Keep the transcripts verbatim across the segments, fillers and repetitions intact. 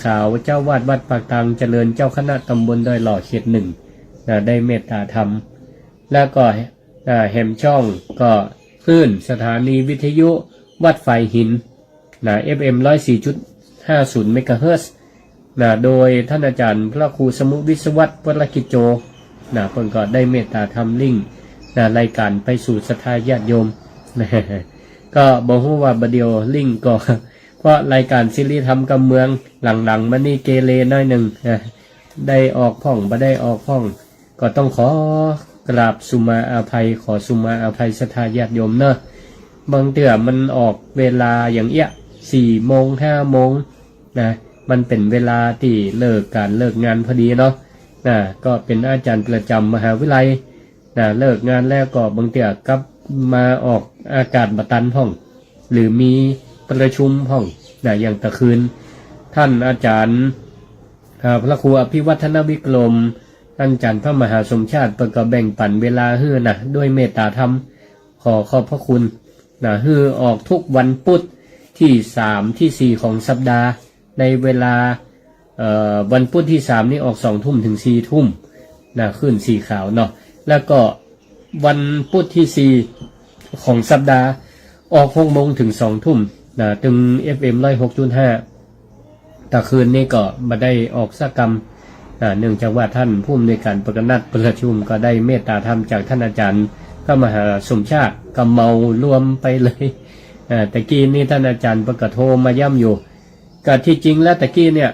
ขาว เจ้าอาวาสวัดปากตางเจริญ เจ้าคณะตำบลดอยหล่อเขตหนึ่ง นะ ได้เมตตาธรรม แล้วก็ อ่า แหมช่องก็คลื่นสถานีวิทยุวัดฝายหิน นะ เอฟเอ็ม ร้อยสี่จุดห้าศูนย์ เมกะเฮิรตซ์ นะ โดยท่านอาจารย์พระครูสมุห์ วิศวัตร วรกิจโจ นะ เปิ้นก็ได้เมตตาธรรมลิงก์ นะ รายก๋านไปสู่ศรัทธาญาติโยม ก็บ่ฮู้ว่าบ่าเดี่ยวลิงก์ก็ เพราะรายก๋านสิริธรรมกำเมืองหลังๆ มานี่เกเรหน้อยนึ่ง นะ ได้ออกพ่อง บ่ได้ออกพ่อง ก็ต้องขอกราบสุมาอาภัย ขอสุมาอาภัยศรัทธาญาติโยมเนาะ บางเตื้อมันออกเวลาอย่างเอี้ย สี่โมง ห้าโมง นะ มันเป๋นเวลาตี้เลิกก๋านเลิกงานพอดีเนาะ นะ ก็เป๋นอาจ๋ารย์ประจ๋ำมหาวิทยาลัย นะ เลิกงานแล้วก็บางเตื้อกลับมาออกอากาศบ่ตันพ่อง หรือมีประชุมพ่อง นะ อย่างตะคืน ท่านอาจ๋ารย์ อ่า พระครูอภิวัฒนวิกรม ท่านอาจ๋ารย์พระมหาสมชาติ เปิ้นก็แบ่งปั๋นเวลาหื้อนะ ด้วยเมตตาธรรม ขอขอบพระคุณนะ หื้อออกทุกวันพุธที่สาม ที่สี่ ของสัปดาห์ ในเวลา เอ่อ วันพุธที่สามนี่ออกสองทุ่มถึงสี่ทุ่มนะ คลื่นสีขาวเนาะ แล้วก็วันพุธที่สี่ของสัปดาห์ ออกหกโมงถึงสองทุ่มนะ ตึง เอฟเอ็ม ร้อยหกจุดห้า ตะคืนนี้ก็บ่ได้ออกสักกำ อ่า เนื่องจากว่าท่านผู้อำนวยการเปิ้นก็นัดประชุม ก็ได้เมตตาธรรมจากท่านอาจ๋ารย์พระมหาสมชาติ ก็เหมารวมไปเลย อ่า ตะกี้นี้ท่านอาจ๋ารย์เปิ้นก็โทรมาย้ำอยู่ ก็ที่จริงแล้วตะกี้เนี่ย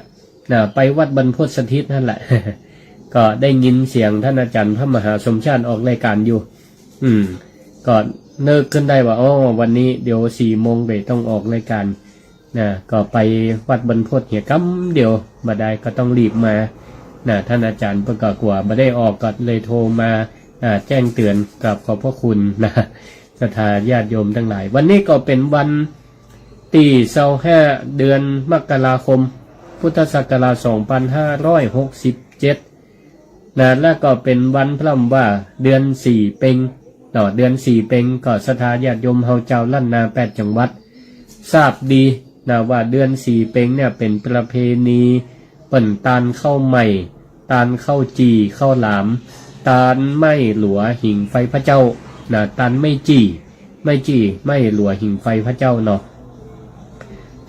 อ่า ไปวัดบรรพตสถิตนั่นแหละ ก็ได้ยินเสียงท่านอาจ๋ารย์พระมหาสมชาติออกรายก๋านอยู่ อืม ก็นึกขึ้นได้ว่า อ้อ วันนี้เดี๋ยวสี่โมงก็ต้องออกรายก๋าน นะ ก็ไปวัดบรรพตเหียกำเดียว บ่ได้ก็ต้องรีบมา นะ ท่านอาจ๋ารย์เปิ้นก็กั๋วบ่ได้ออก ก็เลยโทรมา อ่า แจ้งเตือน กราบขอบพระคุณนะ ศรัทธาญาติโยมตังหลาย วันนี้ก็เป๋นวันตี้ซาวห้า เดือนมกราคม พุทธศักราชสองพันห้าร้อยหกสิบเจ็ด นะ แล้วก็เป๋นวันพร่ำว่าเดือนสี่เป็งเนาะ เดือนสี่เป็งก็ศรัทธาญาติโยมเฮาจาวล้านนาแปดจังหวัด ทราบดีนะว่าเดือนสี่เป็งเนี่ยเป๋นประเพณีเปิ้นตานข้าวใหม่ ตานข้าวจี่ข้าวหลาม ตานไหม้หลัวหิงไฟพระเจ้านะ ตานไหม้จี่ ไหม้จี่ ไหม้หลัวหิงไฟพระเจ้าเนาะ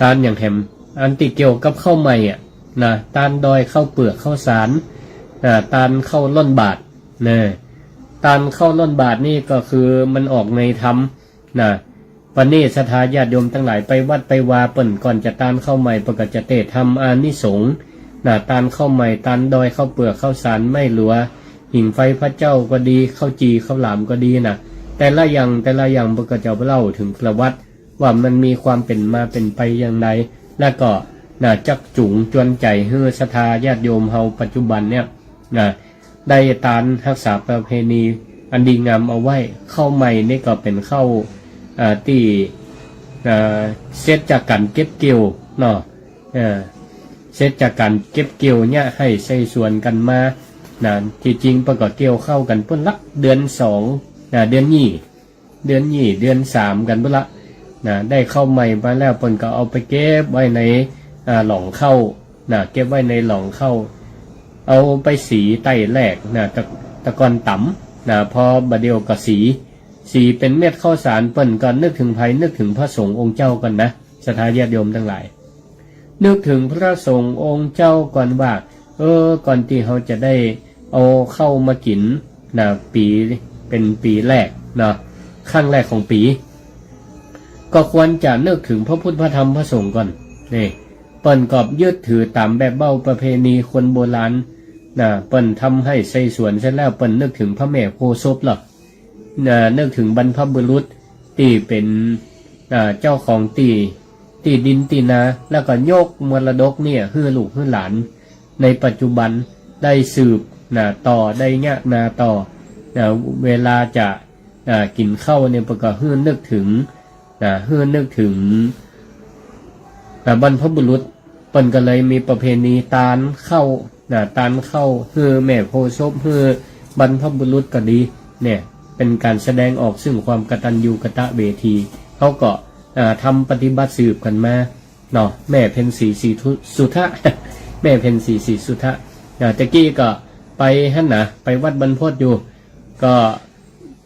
ตานอย่างแหม อันตี้เกี่ยวกับข้าวใหม่อะนะ ตานดอยข้าวเปือกข้าวสาร อ่า ตานข้าวล่อนบาตรนะ ตานข้าวล่อนบาตรนี่ก็คือมันออกในธรรมนะ วันนี้ศรัทธาญาติโยมตังหลายไปวัดไปวาเปิ้นก่อนจะตานข้าวใหม่เปิ้นก็จะเตศน์ธรรมอานิสงส์นะ ตานข้าวใหม่ ตานดอยข้าวเปือกข้าวสาร ไหม้หลัวหิงไฟพระเจ้าก็ดี ข้าวจี่ข้าวหลามก็ดีนะ แต่ละอย่างแต่ละอย่างเปิ้นก็จะเล่าเถิงประวัติ ว่ามันมีความเป๋นมาเป๋นไปอย่างใด แล้วก็นะ จักจูงจวนใจ๋หื้อศรัทธาญาติโยมเฮาปัจจุบันเนี่ยนะ ได้ตานฮักษาประเพณีอันดีงามเอาไว้ ข้าวใหม่นี่ก็เป๋นข้าว อ่า ตี้ อ่า เสร็จจากก๋านเก็บเกี่ยวเนาะ อ่า เสร็จจากก๋านเก็บเกี่ยวเนี่ยหื้อใส่สวนกั๋นมานะ ที่จริงเปิ้นก็เกี่ยวข้าวกั๋นปู้นละ เดือนสองนะ เดือนยี่ เดือนยี่ เดือนสามกั๋นปู้นละนะ ได้ข้าวใหม่มาแล้วเปิ้นก็เอาไปเก็บไว้ใน อ่า หล่องข้าวนะ เก็บไว้ในหล่องข้าว เอาไปสีใต้แลกนะ ตะ ตะก่อนต๋ำนะ พอบ่าเดี่ยวก็สี สีเป๋นเม็ดข้าวสาร เปิ้นก็นึกเถิงใผ นึกเถิงพระสงฆ์องค์เจ้าก่อนนะ ศรัทธาญาติโยมตังหลาย นึกเถิงพระสงฆ์องค์เจ้าก่อนว่า เออ ก่อนตี้เฮาจะได้เอาข้าวมากิ๋นนะ ปี๋ เป๋นปี๋แรกเนาะ ครั้งแรกของปี๋ ก็ควรจะนึกเถิงพระพุทธพระธรรมพระสงฆ์ก่อน นี่ เปิ้นก็ยึดถือต๋ามแบบเบ้าประเพณีคนโบราณนะ เปิ้นทำไฮ่ไถสวนเสร็จแล้ว เปิ้นนึกเถิงพระแม่โพธิ์ศพลอ นะ นึกเถิงบรรพบุรุษตี้เป๋น อ่า เจ้าของตี้ ตี้ดินตี้นา แล้วก็ยกมรดกเนี่ยหื้อลูกหื้อหลาน ในปัจจุบันได้สืบนะต่อ ได้เยียะนาต่อนะ เวลาจะ อ่า กิ๋นข้าวเนี่ยเปิ้นก็หื้อนึกเถิงนะ หื้อนึกเถิง อ่า บรรพบุรุษ เปิ้นก็เลยมีประเพณีตานข้าวนะ ตานข้าวหื้อแม่โพธิ์ศพ หื้อบรรพบุรุษก็ดี เนี่ย เป๋นก๋านแสดงออกซึ่งความกตัญญูกตเวที เฮาก็ อ่า ทำปฏิบัติสืบกั๋นมาเนาะ แม่เพ็ญศรี ศรีสุทธะ แม่เพ็ญศรีศรีสุทธะ อ่า ตะกี้ก็ไปหั้นนะ ไปวัดบรรพตอยู่ ก็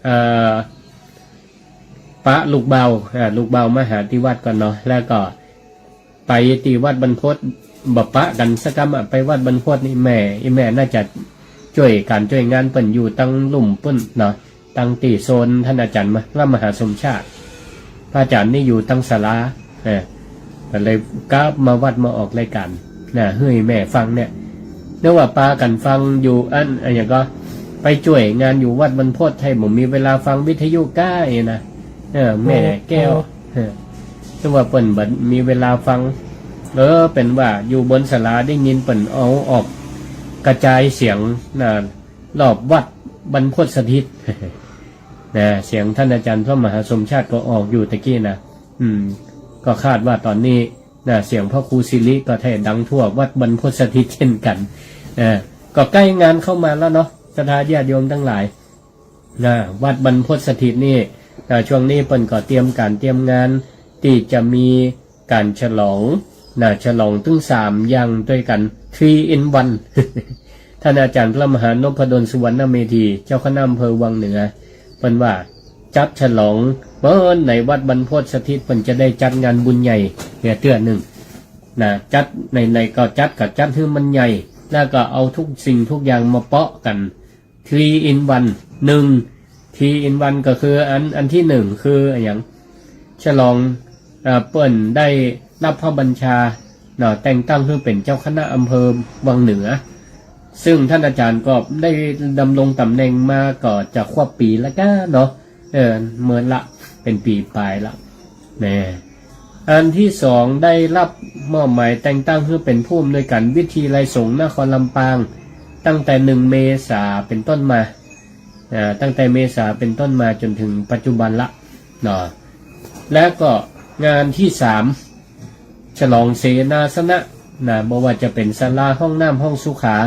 เอ่อ ปะลูกบ่าว อ่า ลูกบ่าวมาหาตี้วัดก่อนเนาะ แล้วก็ไปตี้วัดบรรพต บ่ปะกั๋นสักกำอะ ไปวัดบรรพตนี่แม่ อี่แม่น่าจะจ้วยก๋านจ้วยงาน เปิ้นอยู่ตังลุ่มปู๊นเนาะ ตังตี้โซนต้านอาจ๋ารย์มะ พระมหาสมชาติ พระอาจ๋ารย์นี่อยู่ตังศาลา เออ ก็เลยกลับมาวัดมาออกรายก๋าน นะ หื้อแม่ฟังเนี่ย นึกว่าปากั๋นฟังอยู่อั้น อะหยังก็ ไปจ้วยงานอยู่วัดบรรพต ใค่บ่มีเวลาฟังวิทยุก้าเองนะ เออ แม่แก้ว เออ นึกว่าเปิ้นบ่มีเวลาฟัง เออ เป๋นว่าอยู่บนศาลาได้ยินเปิ้นเอาออกกระจายเสียงนะ รอบวัดบรรพตสถิต นะ เสียงต้านอาจ๋ารย์พระมหาสมชาติก็ออกอยู่ตะกี้นะ อืม ก็คาดว่าต๋อนนี้นะ เสียงพระครูสิริก็แท้ดังทั่ววัดบรรพตสถิตเช่นกั๋น นะ ก็ใก้งานเข้ามาแล้วเนาะ ศรัทธาญาติโยมตังหลาย นะ วัดบรรพตสถิตนี่ นะ ช่วงนี้เปิ้นก็เตรียมก๋านเตรียมงาน ตี้จะมีก๋านฉลอง นะ ฉลองตึงสามอย่างตวยกั๋น three in one ต้านอาจ๋ารย์พระมหานพดล สุวรรณเมธี เจ้าคณะอำเภอวังเหนือ เปิ้นว่าจัดฉลอง เปิ้นในวัดบรรพตสถิต เปิ้นจะได้จัดงานบุญใหญ่เหียเตื้อนึ่ง นะ จัดไหนๆ ก็จัด ก็จัดหื้อมันใหญ่ แล้วก็เอาทุกสิ่งทุกอย่างมาเปาะกั๋น three in one นึ่ง three in one ก็คืออัน อันตี้นึ่งคืออะหยัง ฉลอง เอ่อ เปิ้นได้ฮับพระบัญชาเนาะ แต่งตั้งหื้อเป๋นเจ้าคณะอำเภอวังเหนือ ซึ่งต้านอาจ๋ารย์ก็ได้ดำรงต๋ำแหน่งมาก็จะครบปี๋แล้วก้าเนาะ เออ เมินละ เป๋นปี๋ป๋ายละ นะ อันตี้สองได้ฮับมอบหมายแต่งตั้งหื้อเป๋นผู้อำนวยก๋านวิทยาลัยสงฆ์นครลำปาง ตั้งแต่หนึ่งเมษาเป๋นต้นมา อ่า ตั้งแต่เมษาเป๋นต้นมาจ๋นเถิงปัจจุบันละเนาะ แล้วก็งานตี้สาม ฉลองเสนาสนะ นะ บ่ว่าจะเป๋นศาลา ห้องน้ำ ห้องสุขา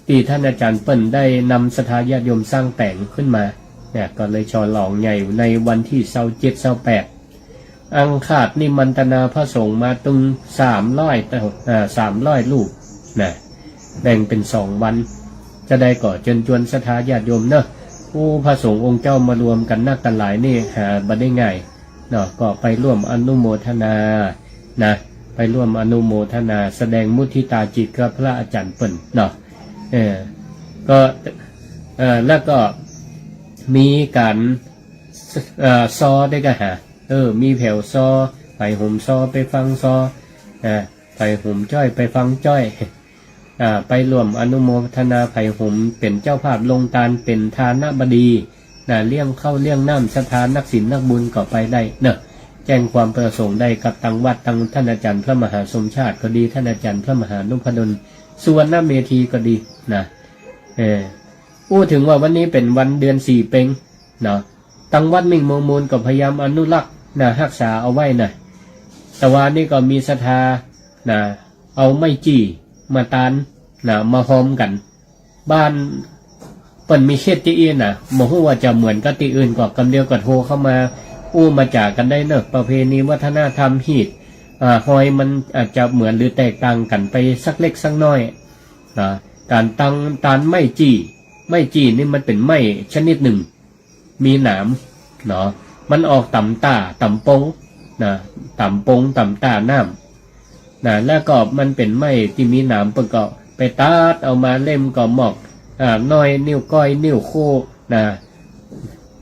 ตี้ต้านอาจ๋ารย์เปิ้นได้นำศรัทธาญาติโยมสร้างแป๋งขึ้นมา เนี่ย ก็เลยฉลองใหญ่ในวันตี้ซาวเจ็ด ซาวแปด อังคาดนิมันตนาพระสงฆ์มาตึงสามร้อย เอ่อ สามร้อยรูปนะ แบ่งเป๋นสองวัน จะได้ก็เจิญจวนศรัทธาญาติโยมเนาะ โอ้ พระสงฆ์องค์เจ้ามารวมกั๋นนักกั๋นหลายนี่หาบ่ได้ง่ายเนาะ ก็ไปร่วมอนุโมทนานะ ไปร่วมอนุโมทนา แสดงมุทิตาจิตกับพระอาจ๋ารย์เปิ้นเนาะ เออ ก็ เอ่อ แล้วก็มีก๋าน เอ่อ ซอด้วยก้าหา เออ มีแผวซอ ใผหมซอไปฟังซอ อ่า ใผหมจ้อยไปฟังจ้อย อ่า ไปร่วมอนุโมทนา ใผหมเป๋นเจ้าภาพลงตาน เป๋นทานบดีนะ เลี้ยงข้าวเลี้ยงน้ำศรัทธานักศีลนักบุญก็ไปได้เนาะ แจ้งความประสงค์ได้กับตังวัด ตังต้านอาจ๋ารย์พระมหาสมชาติก็ดี ต้านอาจ๋ารย์พระมหานพดล สุวรรณเมธีก็ดีนะ เออ อู้เถิงว่าวันนี้เป๋นวันเดือนสี่เป็งเนาะ ตังวัดมิ่งเมืองมูลก็พยายามอนุรักษ์นะ ฮักษาเอาไว้นะ แต่ว่านี่ก็มีศรัทธานะ เอาไม้จี้มาตานนะ มาฮอมกั๋น บ้านเปิ้นมีเขตตี้อี้นะ บ่ฮู้ว่าจะเหมือนกับตี้อื่น ก็กำเดียวก็โทรเข้ามา อู้มาจ๋ากั๋นได้เนาะ ประเพณีวัฒนธรรมฮีต อ่า ฮอยมันอาจจะเหมือนหรือแตกต่างกั๋นไปสักเล็กสักน้อย นะ ก๋านตาน ตานไม้จี้ ไม้จี้นี่มันเป๋นไม้ชนิดนึ่ง มีหนามเนาะ มันออกต๋ามต้าต๋ามปงนะ ต๋ามปงต๋ามต้าน้ำนะ แล้วก็มันเป๋นไม้ตี้มีหนาม เปิ้นก็ไปตัดเอามา เล่มก็มอก อ่า น้อย นิ้วก้อย นิ้วโค้งนะ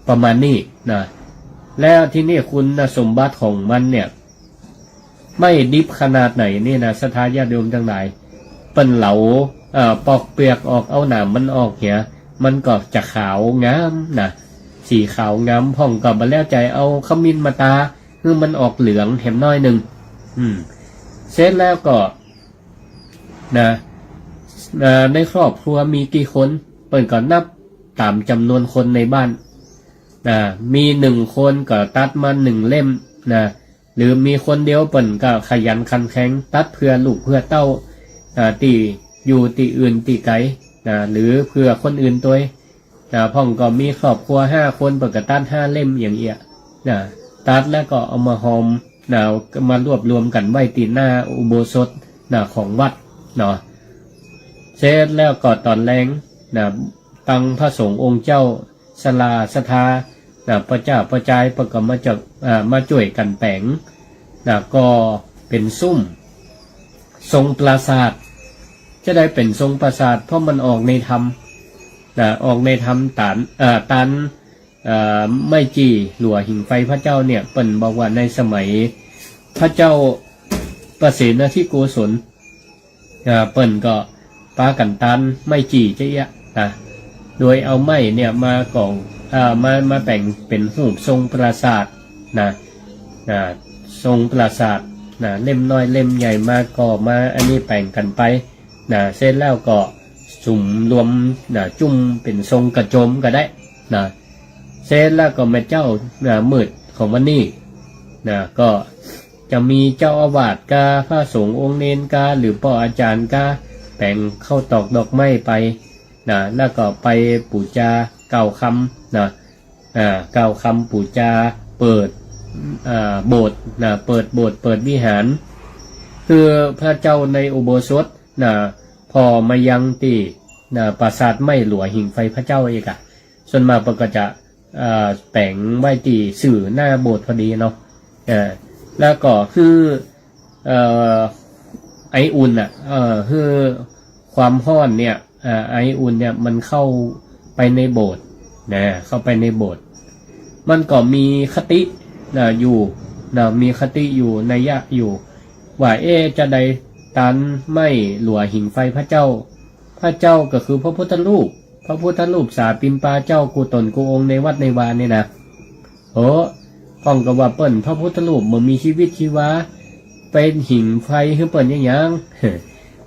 ประมาณนี้นะ แล้วทีนี้คุณสมบัติของมันเนี่ย ไม้ดิบขนาดไหนนี่นะ ศรัทธาญาติโยมตังหลาย เปิ้นเหลา เอ่อ ปอกเปือกออก เอาหนามมันออกเหีย มันก็จะขาวงามนะ สีขาวงาม พ่องก็บ่แล้วใจ๋ เอาขมิ้นมาตา หื้อมันออกเหลืองแหมน้อยนึ่ง อืม เสร็จแล้วก็ นะ เอ่อ ในครอบครัวมีกี่คน เปิ้นก็นับต๋ามจ๋ำนวนคนในบ้าน นะ มีหนึ่งคนก็ตัดมาหนึ่งเล่ม นะ หรือมีคนเดียวเปิ้นก็ขยันขันแข็ง ตัดเผื่อลูกเผื่อเต้า อ่า ตี้อยู่ตี้อื่นตี้ไก๋ นะ หรือเผื่อคนอื่นตวย นะ พ่องก็มีครอบครัวห้าคน เปิ้นก็ตัดห้าเล่มอย่างเอี้ย นะ ตัดแล้วก็เอามาฮอม นะ มารวบรวมกั๋นไว้ตี้หน้าอุโบสถ นะ ของวัด เนาะ เสร็จแล้วก็ต๋อนแลงนะ ตังพระสงฆ์องค์เจ้า ศาลาศรัทธานะ ป้อจ๋าป้อจายเปิ้นก็มาจะ อ่า มาจ้วยกั๋นแป๋งนะ ก็เป๋นซุม ทรงปราสาท จะได้เป๋นทรงปราสาท เพราะมันออกในธรรมนะ ออกในธรรมตาน เอ่อ ตาน เอ่อ ไม้จี่หลัวหิงไฟพระเจ้าเนี่ย เปิ้นบอกว่าในสมัยพระเจ้าประเสนทิโกศล อ่า เปิ้นก็ปากั๋นตานไม้จี่จะเอี้ยะนะ โดยเอาไม้เนี่ยมาก่อ อ่า มา มาแป๋งเป๋นฮูปทรงปราสาทนะ อ่า ทรงปราสาทนะ เล่มน้อยเล่มใหญ่มาก่อมา อันนี้แป๋งกั๋นไปนะ เสร็จแล้วก็สุมรวมนะ จุ่มเป๋นทรงกระโจมก็ได้นะ เสร็จแล้วก็แม่เจ้านะ มืดของวันนี้นะ ก็ จะมีเจ้าอาวาสกา พระสงฆ์องค์เณรกา หรือป้ออาจ๋ารย์กา แป๋งข้าวตอกดอกไม้ไปนะ แล้วก็ไปปู๋จาเก้าค่ำนะ อ่า เก้าค่ำปู๋จา เปิด อ่า โบสถ์นะ เปิดโบสถ์ เปิดวิหาร คือพระเจ้าในอุโบสถนะ ผ่อมายังตี้นะ ปราสาทไม้หลัวหิงไฟพระเจ้าอีกอะ ส่วนมากเปิ้นก็จะ เอ่อ แป๋งไว้ตี้ซื่อหน้าโบสถ์พอดีเนาะ เอ่อ แล้วก็หื้อ เอ่อ ไออุ่นน่ะ เอ่อ หื้อความฮ้อนเนี่ย เอ่อ ไออุ่นเนี่ยมันเข้าไปในโบสถ์นะ เข้าไปในโบสถ์ มันก็มีคตินะ อยู่นะ มีคติอยู่ นัยยะอยู่ ว่า เอ๊ะ จาใดตานไม้หลัวหิงไฟพระเจ้า พระเจ้าก็คือพระพุทธรูป พระพุทธรูปสาปิณปาเจ้ากู้ต๋นกู้องค์ในวัดในวาเนี่ยนะ โอ้ พ่องก็ว่าเปิ้นพระพุทธรูปบ่มีชีวิตชีวา เป๋นหิงไฟหื้อเปิ้นหยังหยัง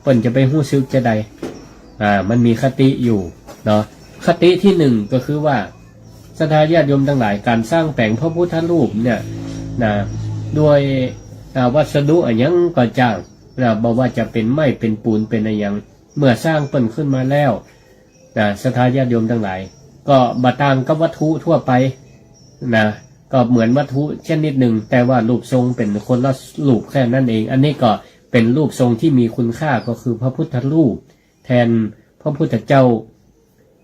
เปิ้นจะไปฮู้สึกจาใด อ่า มันมีคติอยู่เนาะ คติตี้นึ่งก็คือว่า ศรัทธาญาติโยมตังหลาย ก๋านสร้างแป๋งพระพุทธรูปเนี่ยนะ ด้วย อ่า วัสดุอะหยังก็จ้างนะ บ่ว่าจะเป๋นไม้ เป๋นปูน เป๋นอะหยัง เมื่อสร้างเปิ้นขึ้นมาแล้วนะ ศรัทธาญาติโยมตังหลาย ก็บ่ต่างกับวัตถุทั่วไปนะ ก็เหมือนวัตถุชนิดนึ่ง แต่ว่ารูปทรงเป๋นคนละรูปแค่นั้นเอง อันนี้ก็เป๋นรูปทรงตี้มีคุณค่า ก็คือพระพุทธรูป แทนพระพุทธเจ้า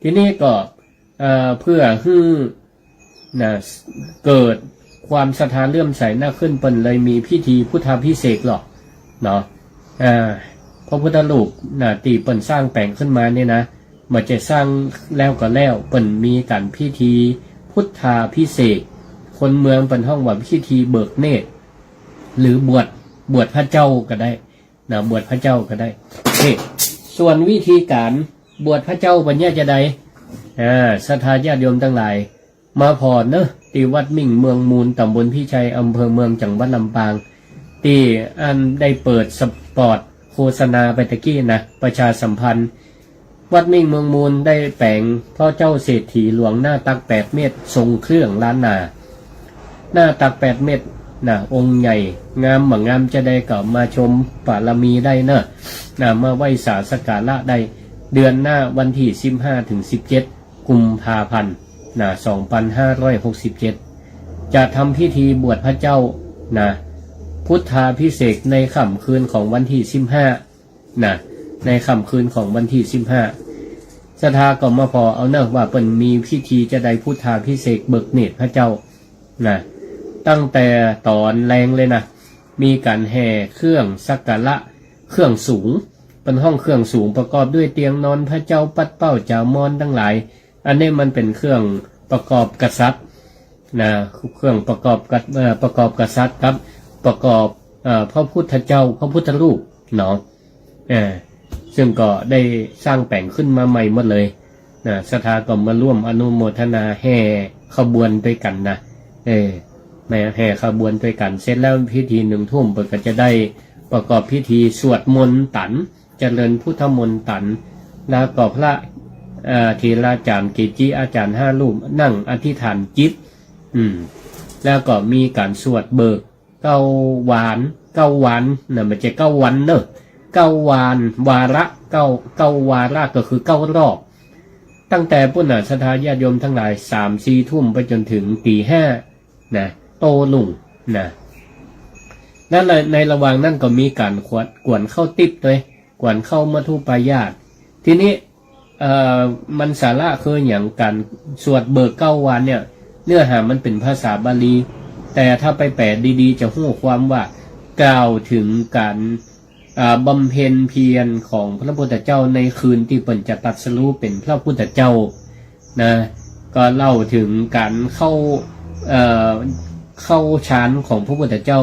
ทีนี้ก็ เอ่อ เพื่อหื้อ นะ เกิดความศรัทธาเลื่อมใสนักขึ้น เปิ้นเลยมีพิธีพุทธาภิเษกหรอกเนาะ อ่า พระพุทธรูปนะ ตี้เปิ้นสร้างแป๋งขึ้นมาเนี่ยนะ บ่ใจ้สร้างแล้วก็แล้ว เปิ้นมีก๋านพิธีพุทธาภิเษก คนเมืองเปิ้นฮ้องว่าพิธีเบิกเนตร หรือบวช บวชพระเจ้าก็ได้ นะ บวชพระเจ้าก็ได้ นี่ ส่วนวิธีก๋านบวชพระเจ้าเปิ้นเยียะจาใด อ่า ศรัทธาญาติโยมตังหลาย มาผ่อเนาะ ตี้วัดมิ่งเมืองมูล ต๋ำบลพิชัย อำเภอเมือง จังหวัดลำปาง ตี้อันได้เปิดสปอตโฆษณาไปตะกี้นะ ประชาสัมพันธ์ วัดมิ่งเมืองมูลได้แป๋งพ่อเจ้าเศรษฐีหลวงหน้าตักแปดเมตร ทรงเครื่องล้านนา หน้าตักแปดเมตรนะ องค์ใหญ่ งามบ่งามจาใดก็มาชมบารมีได้เนอะนะ มาไหว้สาสักการะได้ เดือนหน้าวันตี้สิบห้าถึงสิบเจ็ดกุมภาพันธ์นะ สองพันห้าร้อยหกสิบเจ็ด จะทำพิธีบวชพระเจ้านะ พุทธาภิเษกในค่ำคืนของวันตี้สิบห้า นะ ในค่ำคืนของวันตี้สิบห้า ศรัทธาก็มาผ่อเอาเนอะ ว่าเปิ้นมีพิธีจาใด พุทธาภิเษกเบิกเนตรพระเจ้านะ ตั้งแต่ต๋อนแลงเลยนะ มีก๋านแห่เครื่องสักการะ เครื่องสูง เปิ้นฮ้องเครื่องสูง ประกอบด้วยเตียงนอนพระเจ้า ปัดเป้า จ๋ามอนตังหลาย อันนี้มันเป๋นเครื่องประกอบกษัตริย์นะ เครื่องประกอบกะ เอ่อ ประกอบกษัตริย์กับประกอบ เอ่อ พระพุทธเจ้า พระพุทธรูปเนาะ เอ่อ ซึ่งก็ได้สร้างแป๋งขึ้นมาใหม่หมดเลยนะ ศรัทธาก็มาร่วมอนุโมทนาแห่ขบวนตวยกั๋นนะ เออ แห่ขบวนตวยกั๋น เสร็จแล้วพิธีหนึ่งทุ่มเปิ้นก็จะได้ประกอบพิธีสวดมนต์ตัน เจริญพุทธมนต์ตัน แล้วก็พระ เอ่อ เถราจ๋ารย์เกจิอาจ๋ารย์ห้ารูปนั่งอธิษฐานจิต อืม แล้วก็มีก๋านสวดเบิกเก้าวาระ เก้าวันนะ บ่ใจ้เก้าวันเนอะ เก้าวัน วาระ เก้า เก้าวาระก็คือเก้ารอบ ตั้งแต่ปู้นน่ะ ศรัทธาญาติโยมตังหลาย สามสี่ทุ่มไปจ๋นเถิงตี๋ห้า นะ โต้รุ่งนะ แล้วใน ในระหว่างนั้นก็มีก๋านขวด กวนข้าวติ๊บตวย กวนข้าวมัทธุปายาตร ทีนี้ เอ่อ มันสาระคือหยัง ก๋านสวดเบิกเก๊าวันเนี่ย เนื้อหามันเป๋นภาษาบาลี แต่ถ้าไปแปลดีๆ จะฮู้ความว่า กล่าวเถิงก๋าน อ่า บำเพ็ญเพียรของพระพุทธเจ้าในคืนตี้เปิ้นจะตรัสรู้เป๋นพระพุทธเจ้านะ ก็เล่าเถิงก๋านเข้า เอ่อ เข้าฌานของพระพุทธเจ้า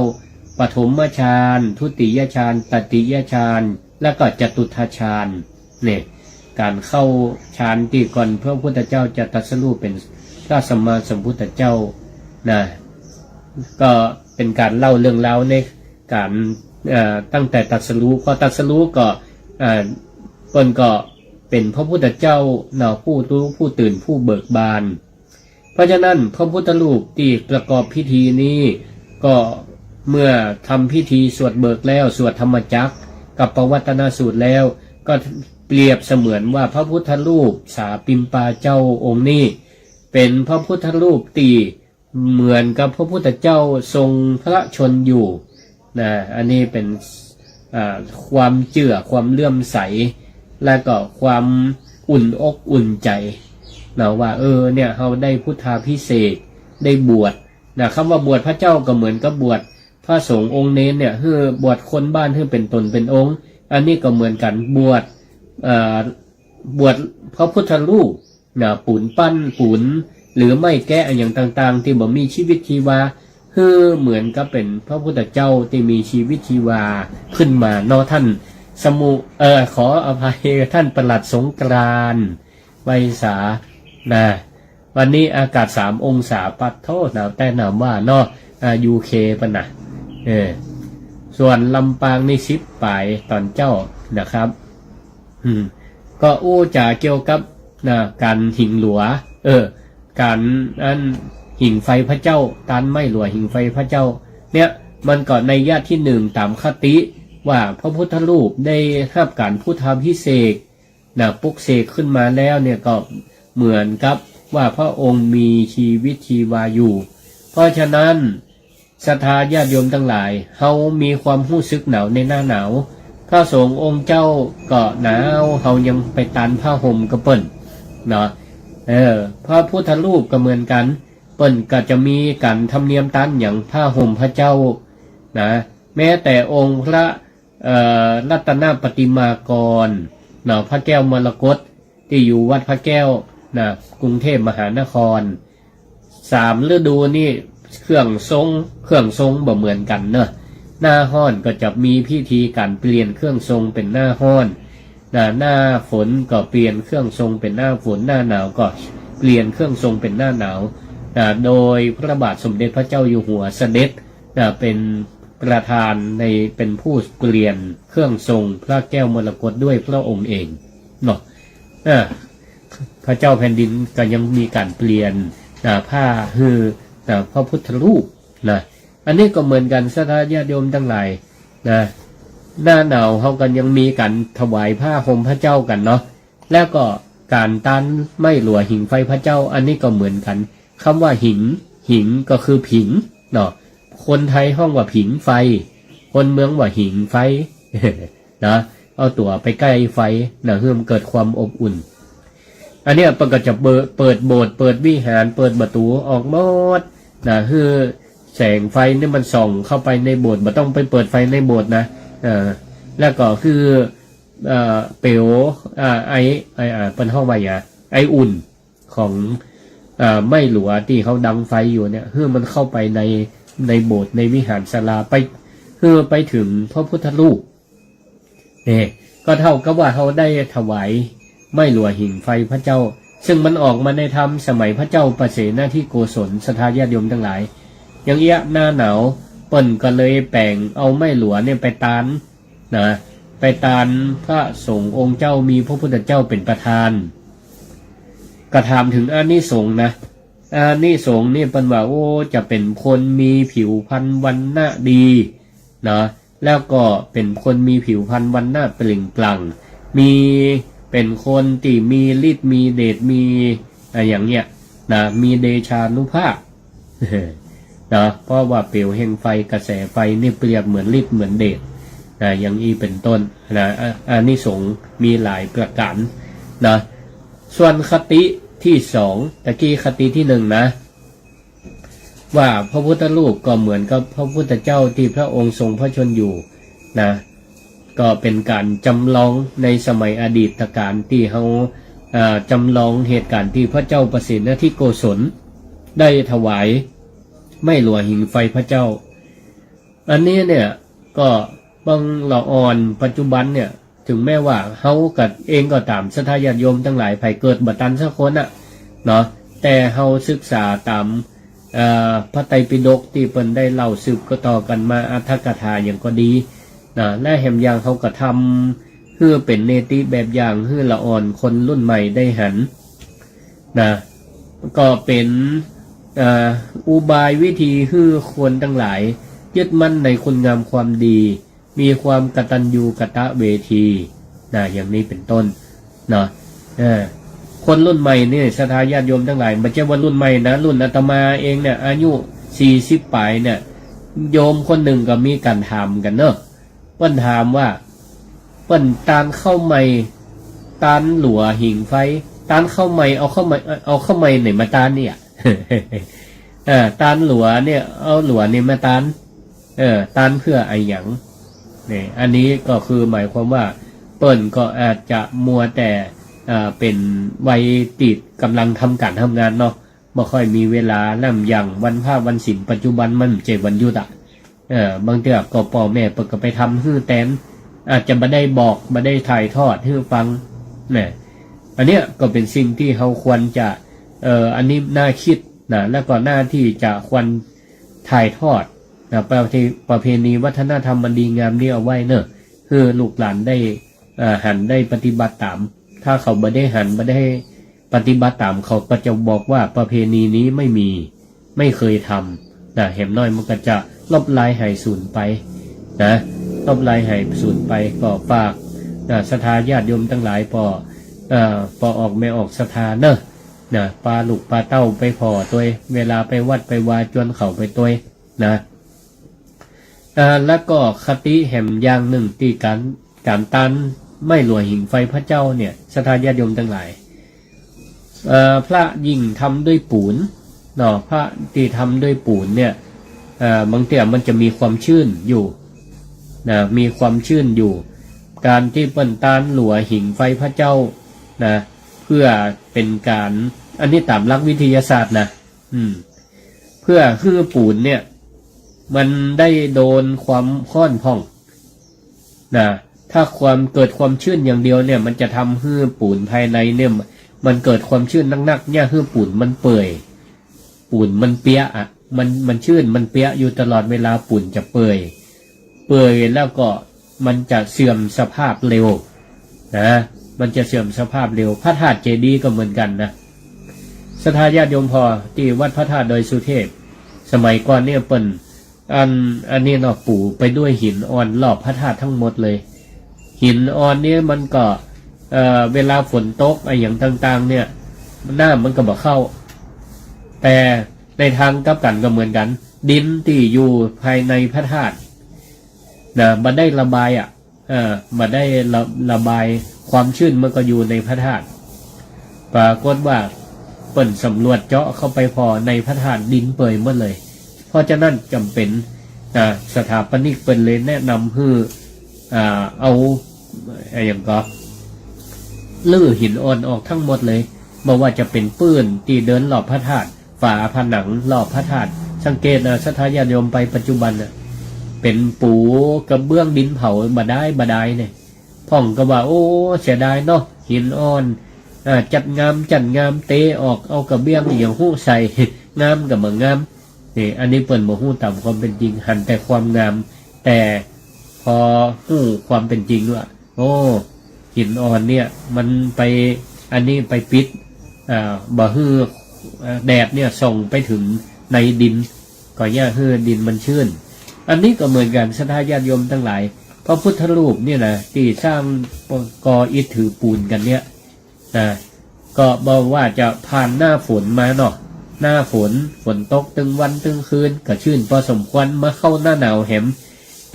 ปฐมฌาน ทุติยฌาน ตติยฌาน แล้วก็จตุตถฌาน เนี่ย ก๋านเข้าฌานตี้ก่อนพระพุทธเจ้าจะตรัสรู้เป๋นพระสัมมาสัมพุทธเจ้านะ ก็เป๋นก๋านเล่าเรื่องราวในก๋าน เอ่อ ตั้งแต่ตรัสรู้ พอตรัสรู้ก็ เอ่อ เปิ้นก็เป๋นพระพุทธเจ้าเนาะ ผู้รู้ผู้ตื่นผู้เบิกบาน เพราะฉะนั้นพระพุทธรูปตี้ประกอบพิธีนี้ ก็เมื่อทำพิธีสวดเบิกแล้ว สวดธรรมจักรกับปวัตตนสูตรแล้ว ก็เปรียบเสมือนว่าพระพุทธรูปสาปิมปาเจ้าองค์นี้ เป๋นพระพุทธรูปตี้เหมือนกับพระพุทธเจ้าทรงพระชนม์อยู่นะ อันนี้เป๋น อ่า ความเจื้อ ความเลื่อมใส และก็ความอุ่นอกอุ่นใจ๋นะ ว่า เออ เนี่ย เฮาได้พุทธาภิเษก ได้บวชนะ กำว่าบวชพระเจ้าก็เหมือนกับบวชพระสงฆ์องค์เณรเนี่ย หื้อบวชคนบ้านหื้อเป๋นต๋นเป๋นองค์ อันนี้ก็เหมือนกั๋น บวช เอ่อ บวชพระพุทธรูปนะ ปูนปั้น ปูน หรือไม้แกะอะหยังต่างๆ ตี้บ่มีชีวิตชีวา หื้อเหมือนกับเป๋นพระพุทธเจ้าตี้มีชีวิตชีวาขึ้นมาเนาะ ท่านสมุ เอ่อ ขออภัย ท่านปลัดสงกรานต์ ไวสา นะ วันนี้อากาศสามองศา ปัดโธ่ หนาวแต๊หนาวว่าเนาะ อ่า ยูเค ปะนะ เออ ส่วนลำปางนี่สิบป๋ายต๋อนเจ๊านะครับ อืม ก็อู้จ๋าเกี่ยวกับ นะ ก๋านหิงหลัว เออ ก๋านอันหิงไฟพระเจ้า ตานไม้หลัวหิงไฟพระเจ้า เนี่ย มันก็นัยยะที่หนึ่งต๋ามคติ ว่าพระพุทธรูปได้ฮับก๋านพุทธาภิเษก นะ ปลุกเสกขึ้นมาแล้วเนี่ย ก็เหมือนกับว่าพระองค์มีชีวิตชีวาอยู่ เพราะฉะนั้น ศรัทธาญาติโยมตังหลาย เฮามีความฮู้สึกหนาวในหน้าหนาว พระสงฆ์องค์เจ้าก็หนาว เฮายังไปตานผ้าห่มกับเปิ้นเนาะ เออ พระพุทธรูปก็เหมือนกั๋น เปิ้นก็จะมีก๋านธรรมเนียมตานหยังผ้าห่มพระเจ้านะ แม้แต่องค์พระ เอ่อ รัตนปฏิมากรเนาะ พระแก้วมรกต ตี้อยู่วัดพระแก้วนะ กรุงเทพมหานคร สามฤดูนี่เครื่องทรง เครื่องทรงบ่เหมือนกั๋นเนาะ หน้าฮ้อนก็จะมีพิธีก๋านเปลี่ยนเครื่องทรงเป๋นหน้าฮ้อนนะ หน้าฝนก็เปลี่ยนเครื่องทรงเป๋นหน้าฝน หน้าหนาวก็เปลี่ยนเครื่องทรงเป๋นหน้าหนาวนะ โดยพระบาทสมเด็จพระเจ้าอยู่หัวเสด็จนะ เป๋นประธานใน เป๋นผู้เปลี่ยนเครื่องทรงพระแก้วมรกตด้วยพระองค์เองเนาะ อ่า พระเจ้าแผ่นดินก็ยังมีก๋านเปลี่ยน อ่า ผ้าหื้อ อ่า พระพุทธรูปนะ อันนี้ก็เหมือนกั๋น ศรัทธาญาติโยมตังหลายนะ หน้าหนาวเฮาก็ยังมีก๋านถวายผ้าห่มพระเจ้ากั๋นเนาะ แล้วก็ก๋านตานไม้หลัวหิงไฟพระเจ้า อันนี้ก็เหมือนกั๋น กำว่าหิง หิงก็คือผิงเนาะ คนไทยฮ้องว่าผิงไฟ คนเมืองว่าหิงไฟ นะ เอาตั๋วไปใก้ไฟนะ หื้อมันเกิดความอบอุ่น อันเนี้ยเปิ้นก็จะเปิด เปิดโบสถ์ เปิดวิหาร เปิดประตู๋ออกหมดนะ หื้อแสงไฟนี่มันส่องเข้าไปในโบสถ์ บ่ต้องไปเปิดไฟในโบสถ์นะ เอ่อ แล้วก็คือ เอ่อ เป๋ว อ่า ไอ ไอ อ่า เปิ้นฮ้องว่าหยัง ไออุ่น ของ เอ่อ ไม้หลัวตี้เฮาดังไฟอยู่เนี่ย หื้อมันเข้าไปใน ในโบสถ์ ในวิหารศาลา ไป หื้อไปเถิงพระพุทธรูป นี่ ก็เท่ากับว่าเฮาได้ถวายไม้หลัวหิงไฟพระเจ้า ซึ่งมันออกมาในธรรมสมัยพระเจ้าปเสนทิโกศล ศรัทธาญาติโยมตังหลาย อย่างเอี้ยหน้าหนาว เปิ้นก็เลยแป๋งเอาไม้หลัวเนี่ยไปตาน นะ ไปตานพระสงฆ์องค์เจ้า มีพระพุทธเจ้าเป๋นประธาน ก็ถามเถิงอานิสงส์นะ อานิสงส์นี่เปิ้นว่า โอ้ จะเป๋นคนมีผิวพรรณวรรณะดีนะ แล้วก็เป๋นคนมีผิวพรรณวรรณะเปล่งปลั่ง มี เป๋นคนตี้มีฤทธิ์มีเดช มี อ่ะ อย่างเนี้ยนะ มีเดชานุภาพ นะ เพราะว่าเปลวแห่งไฟ กระแสไฟนี่เปรียบเหมือนฤทธิ์เหมือนเดช นะ อย่างอี้เป๋นต้นนะ อา อานิสงส์มีหลายประก๋านนะ ส่วนคติตี้สอง ตะกี้คติตี้นึ่งนะ ว่าพระพุทธรูปก็เหมือนกับพระพุทธเจ้าตี้พระองค์ทรงพระชนม์อยู่นะ ก็เป๋นก๋านจ๋ำลองในสมัยอดีตก๋าลตี้เฮา อ่า จ๋ำลองเหตุก๋ารณ์ตี้พระเจ้าปเสนทิโกศลได้ถวายไม้หลัวหิงไฟพระเจ้า อันนี้เนี่ยก็บางละอ่อนปัจจุบันเนี่ย เถิงแม้ว่าเฮากั๋นเองก็ต๋าม ศรัทธาญาติโยมตังหลาย ใผเกิดบ่ตันสักคนน่ะเนาะ แต่เฮาศึกษาต๋าม เอ่อ พระไตรปิฎกตี้เปิ้นได้เล่าสืบต่อกั๋นมา อรรถกถาหยังก็ดีนะ และแหมอย่างเฮาก็ทำหื้อเป๋นเนติแบบอย่างหื้อละอ่อนคนรุ่นใหม่ได้หันนะ ก็เป๋น เอ่อ อุบายวิธีหื้อคนตังหลายยึดมั่นในคุณงามความดี มีความกตัญญูกตเวทีนะ อย่างนี้เป๋นต้นเนาะ เออ คนรุ่นใหม่นี่ ศรัทธาญาติโยมตังหลาย บ่ใจ้ว่ารุ่นใหม่นะ รุ่นอาตมาเองเนี่ย อายุสี่สิบป๋ายเนี่ย โยมคนนึ่งก็มีก๋านถามกั๋นเนาะ เปิ้นถามว่า เปิ้นตานข้าวใหม่ ตานหลัวหิงไฟ ตานข้าวใหม่ เอาข้าวใหม่ เอาข้าวใหม่ไหนมาตานเนี่ย เออ ตานหลัวเนี่ย เอาหลัวนี่มาตาน เออ ตานเปื้ออะหยัง นี่ อันนี้ก็คือหมายความว่า เปิ้นก็อาจจะมัวแต่ เอ่อ เป๋นวัยตี้ก่ำลังทำก๋านทำงานเนาะ บ่ค่อยมีเวลา แหมอย่างวันพระวันศีลปัจจุบันมันบ่ใจ้วันหยุดอะ เออ บางเตื้อก็ป้อแม่เปิ้นก็ไปทำหื้อแตน อาจจะบ่ได้บอก บ่ได้ถ่ายทอดหื้อฟังนะ อันเนี้ยก็เป๋นสิ่งตี้เฮาควรจะ เอ่อ อันนี้น่ากึ๊ดนะ แล้วก็น่าตี้จะควรถ่ายทอดนะ ประเพ ประเพณีวัฒนธรรมอันดีงามนี้เอาไว้เนาะ หื้อลูกหลานได้ เอ่อ หันได้ปฏิบัติต๋าม ถ้าเขาบ่ได้หัน บ่ได้ปฏิบัติต๋าม เขาก็จะบอกว่าประเพณีนี้ไม่มี ไม่เคยทำนะ แหมน้อยมันก็จะลบลายหายสูญไปนะ ลบลายหายสูญไป ก็ฝากนะ ศรัทธาญาติโยมตังหลาย ปอ เอ่อ ปอออกแม่ออกศรัทธาเนาะ นะ ปาลูกปาเต้าไปผ่อตวย เวลาไปวัดไปวาจวนเขาไปตวยนะ อ่า แล้วก็คติแหมอย่างนึ่งตี้ก๋าน ก๋านตานไม้หลัวหิงไฟพระเจ้าเนี่ย ศรัทธาญาติโยมตังหลาย เอ่อ พระยิ่งทำด้วยปูนเนาะ พระตี้ทำด้วยปูนเนี่ย เอ่อ บางเตื้อมันจะมีความชื้นอยู่นะ มีความชื้นอยู่ ก๋านตี้เปิ้นตานหลัวหิงไฟพระเจ้านะ เปื้อเป๋นก๋าน อันนี้ต๋ามหลักวิทยาศาสตร์นะ อืม เปื้อหื้อปูนเนี่ย มันได้โดนความฮ้อนพ่องนะ ถ้าความ เกิดความชื้นอย่างเดียวเนี่ย มันจะทำหื้อปูนภายในเนี่ย มันเกิดความชื้นนักๆ เนี่ย หื้อปูนมันเปื่อย ปูนมันเปียะอะ มัน มันชื้น มันเปียะอยู่ตลอดเวลา ปูนจะเปื่อย เปื่อยแล้วก็มันจะเสื่อมสภาพเร็วนะ มันจะเสื่อมสภาพเร็ว พระธาตุเจดีย์ก็เหมือนกั๋นนะ ศรัทธาญาติโยมผ่อตี้วัดพระธาตุดอยสุเทพ สมัยก่อนเนี่ยเปิ้น อัน อันนี้เนาะ ปูไปด้วยหินอ่อนรอบพระธาตุทั้งหมดเลย หินอ่อนเนี่ยมันก็ เอ่อ เวลาฝนตกอะหยังต่างๆ เนี่ย น้ำมันก็บ่เข้า แต่ในตางกลับกั๋นก็เหมือนกั๋น ดินตี้อยู่ภายในพระธาตุนะ บ่ได้ระบายอะ เอ่อ บ่ได้ระ ระบาย ความชื้นมันก็อยู่ในพระธาตุ ปรากฏว่าเปิ้นสำรวจเจาะเข้าไปผ่อในพระธาตุ ดินเปื่อยหมดเลย เพราะฉะนั้นจ๋ำเป๋น อ่า สถาปนิกเปิ้นเลยแนะนำหื้อ อ่า เอา อะหยังก็ รื้อหินอ่อนออกทั้งหมดเลย บ่ว่าจะเป๋นปื้นตี้เดินรอบพระธาตุ ฝาผนังรอบพระธาตุ สังเกตนะ ศรัทธาญาติโยมไปปัจจุบันน่ะ เป๋นปูกระเบื้องดินเผาบ่ดายบ่ดายเนี่ย พ่องก็ว่า โอ้ เสียดายเนาะ หินอ่อน อ่า จัดงาม จัดงาม เตะออก เอากระเบื้องอะหยังฮู้ใส่ งามก็บ่งาม นี่ อันนี้เปิ้นบ่ฮู้ต๋ามความเป๋นจริง หันแต่ความงาม แต่พอฮู้ความเป๋นจริงว่า โอ้ หินอ่อนเนี่ย มันไป อันนี้ไปปิด อ่า บ่หื้อ เอ่อ แดดเนี่ยส่องไปเถิงในดิน ก็เยียะหื้อดินมันชื้น อันนี้ก็เหมือนกั๋น ศรัทธาญาติโยมตังหลาย พระพุทธรูปเนี่ยนะ ตี้สร้างก่ออิฐถือปูนกั๋นเนี่ยนะ ก็บ่ว่าจะผ่านหน้าฝนมาเนาะ หน้าฝน ฝนตกตึงวันตึงคืน ก็ชื้นปอสมควร มาเข้าหน้าหนาวแหม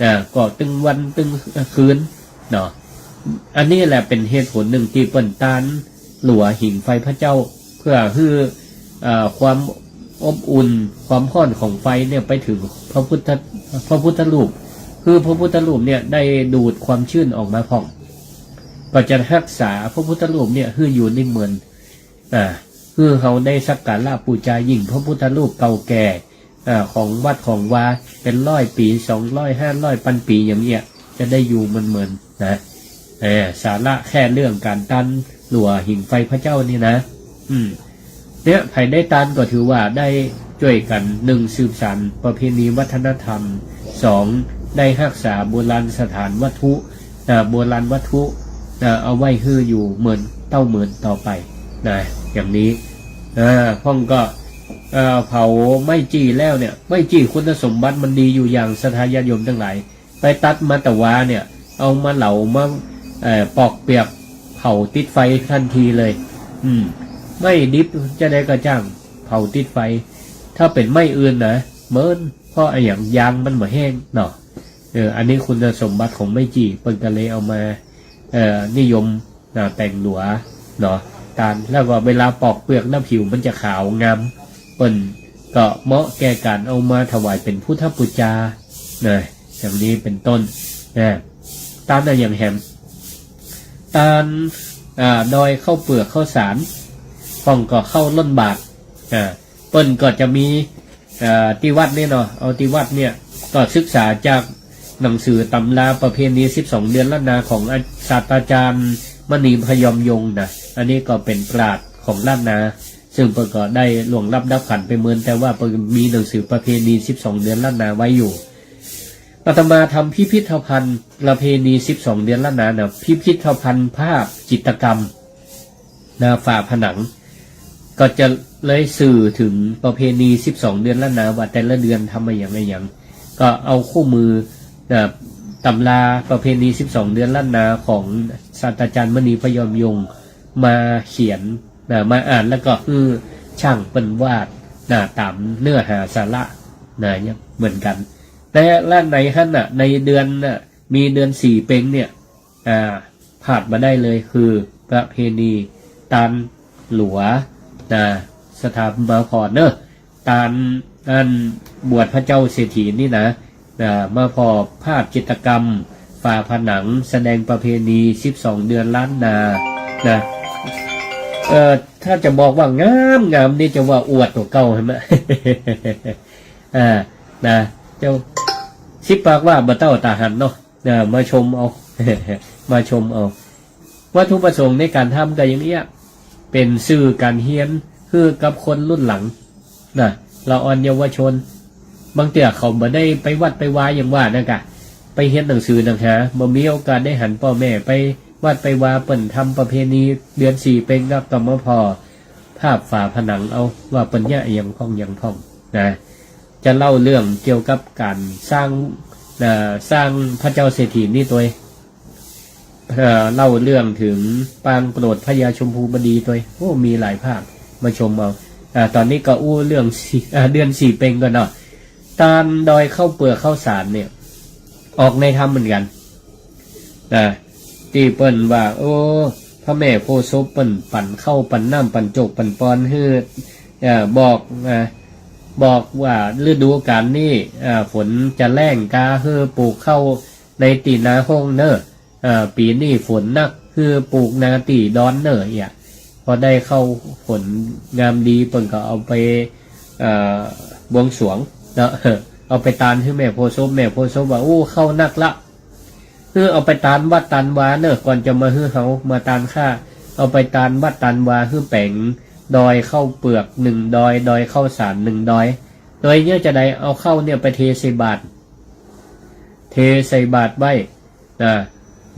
นะ ก็ตึงวันตึงคืนเนาะ อันนี้แหละเป๋นเหตุผลนึ่งตี้เปิ้นตานหลัวหิงไฟพระเจ้า เปื้อหื้อ เอ่อ ความอบอุ่น ความฮ้อนของไฟเนี่ยไปเถิงพระพุทธ พระพุทธรูป คือพระพุทธรูปเนี่ยได้ดูดความชื้นออกมาพ่อง ก็จะฮักษาพระพุทธรูปเนี่ยหื้ออยู่นิ่มเมิน อ่า หื้อเฮาได้สักการะปู๋จา ยิ่งพระพุทธรูปเก่าแก่ อ่า ของวัดของวาเป๋นร้อยปี๋ สองร้อย ห้าร้อย ปันปี๋อย่างเนี้ย จะได้อยู่เมินๆ นะ เออ สาระแค่เรื่องก๋านตานหลัวหิงไฟพระเจ้านี่นะ อืม เนี่ย ใผได้ตานก็ถือว่าได้จ้วยกั๋น นึ่ง สืบสานประเพณีวัฒนธรรม สอง ได้ฮักษาโบราณสถานวัตถุ อ่า โบราณวัตถุ อ่า เอาไว้หื้ออยู่เมินเต้าเมินต่อไปนะ อย่างนี้ อ่า พ่องก็ เอ่อ เผาไม้จี้แล้วเนี่ย ไม้จี้คุณสมบัติมันดีอยู่อย่าง ศรัทธาญาติโยมตังหลาย ไปตัดมาตะวาเนี่ย เอามาเหลามา เอ่อ ปอกเปือกเผาติดไฟตันทีเลย อืม ไม้ดิบจะใดก็จ้าง เผาติดไฟ ถ้าเป๋นไม้อื่นนะ เมิน เพราะอะหยัง ยางมันบ่แห้งเนาะ เออ อันนี้คุณสมบัติของไม้จี้ เปิ้นก็เลยเอามา เอ่อ นิยม นะ แต่งหลัวเนาะ ตาน แล้วก็เวลาปอกเปือกแล้วผิวมันจะขาวงาม เปิ้นก็เหมาะแก่ก๋านเอามาถวายเป๋นพุทธปู๋จา นะ อย่างนี้เป๋นต้น นะ ตานอะหยังแหม ตาน อ่า ดอยข้าวเปือกข้าวสาร พ่องก็ข้าวล้นบาตร อ่า เปิ้นก็จะมี เอ่อ ตี้วัดเนี่ยเนาะ เอาตี้วัดเนี่ย ก็ศึกษาจากหนังสือตำราประเพณีสิบสองเดือนล้านนาของอา ศาสตราจารย์มณีพยอมยงค์นะ อันนี้ก็เป๋นปราชญ์ของล้านนา ซึ่งเปิ้นก็ได้ล่วงลับดับขันธ์ไปเมิน แต่ว่าเปิ้นมีหนังสือประเพณีสิบสองเดือนล้านนาไว้อยู่ อาตมาทำพิพิธภัณฑ์ประเพณีสิบสองเดือนล้านนานะ พิพิธภัณฑ์ภาพจิตรกรรม นะ ฝาผนัง ก็จะเลยสื่อเถิงประเพณีสิบสองเดือนล้านนา ว่าแต่ละเดือนทำอะหยังอะหยัง ก็เอาคู่มือ นะ ตำราประเพณีสิบสองเดือนล้านนาของศาสตราจารย์มณีพยอมยงค์มาเขียน นะ มาอ่าน แล้วก็หื้อจ้างเปิ้นวาด นะ ต๋ามเนื้อหาสาระ นะ เนี่ยเหมือนกั๋น แต่ละในหั้นน่ะ ในเดือนน่ะ มีเดือนสี่เป็งเนี่ย อ่า พลาดบ่ได้เลย คือประเพณีตานหลัว นะ ศรัทธามาผ่อเนอะ ตาน อันบวชพระเจ้าเศรษฐีนี่นะ นะ มาผ่อภาพจิตรกรรมฝาผนังแสดงประเพณีสิบสองเดือนล้านนา นะ เอ่อ ถ้าจะบอกว่างาม งามนี่จะว่าอวดตั๋วเก่าใช่ไหม อ่า นะ เจ้า สิบปากว่าบ่เต้าต๋าหันเนาะ นะ มาชมเอา มาชมเอา วัตถุประสงค์ในก๋านทำก็อย่างเนี้ย เป๋นสื่อก๋านเฮียนหื้อกับคนรุ่นหลัง นะ ละอ่อนเยาวชน บางเตื้อเขาบ่ได้ไปวัดไปวาอย่างว่านะกะ ไปเฮียนหนังสือหนังหา บ่มีโอกาสได้หันป้อแม่ไปวัดไปวา เปิ้นทำประเพณีเดือนสี่เป็งก็ ก็มาผ่อภาพฝาผนังเอา ว่าเปิ้นเยียะอะหยังพ่องหยังพ่อง นะ จะเล่าเรื่องเกี่ยวกับก๋านสร้าง เอ่อ สร้างพระเจ้าเศรษฐีนี่ตวย เอ่อ เล่าเรื่องเถิงปางโปรดพญาชมพูบดีตวย โอ้ มีหลายภาค มาชมเอา อ่า ต๋อนนี้ก็อู้เรื่องสี่ อ่า เดือนสี่เป็งก่อนเนาะ ตานดอยข้าวเปือกข้าวสารเนี่ย ออกในธรรมเหมือนกั๋น นะ ตี้เปิ้นว่า โอ้ พระแม่โพธิ์โสภเปิ้นปั๋นข้าวปั๋นน้ำปั๋นโจกปั๋นปอนหื้อ เอ่อ บอก อ่า บอกว่าฤดูก๋าลนี้ อ่า ฝนจะแล้งกา หื้อปลูกข้าวในตี้นาฮ่งเน่อ อ่า ปี๋นี้ฝนนัก หื้อปลูกนาตี้ดอนเน่อ เอี้ย พอได้ข้าวฝนงามดี เปิ้นก็เอาไป เอ่อ บวงสรวงเนาะ เอาไปตานหื้อแม่โพธิ์โสภ แม่โพธิ์โสภว่า โอ้ ข้าวนักละ หื้อเอาไปตานวัดตานวาเน่อ ก่อนจะมาหื้อเฮา มาตานข้า เอาไปตานวัดตานวา หื้อแป๋งดอยข้าวเปือกหนึ่งดอย ดอยข้าวสารหนึ่งดอย ดอยเนี่ยจะได้เอาข้าวเนี่ยไปเทใส่บาตร เทใส่บาตรไว้ นะ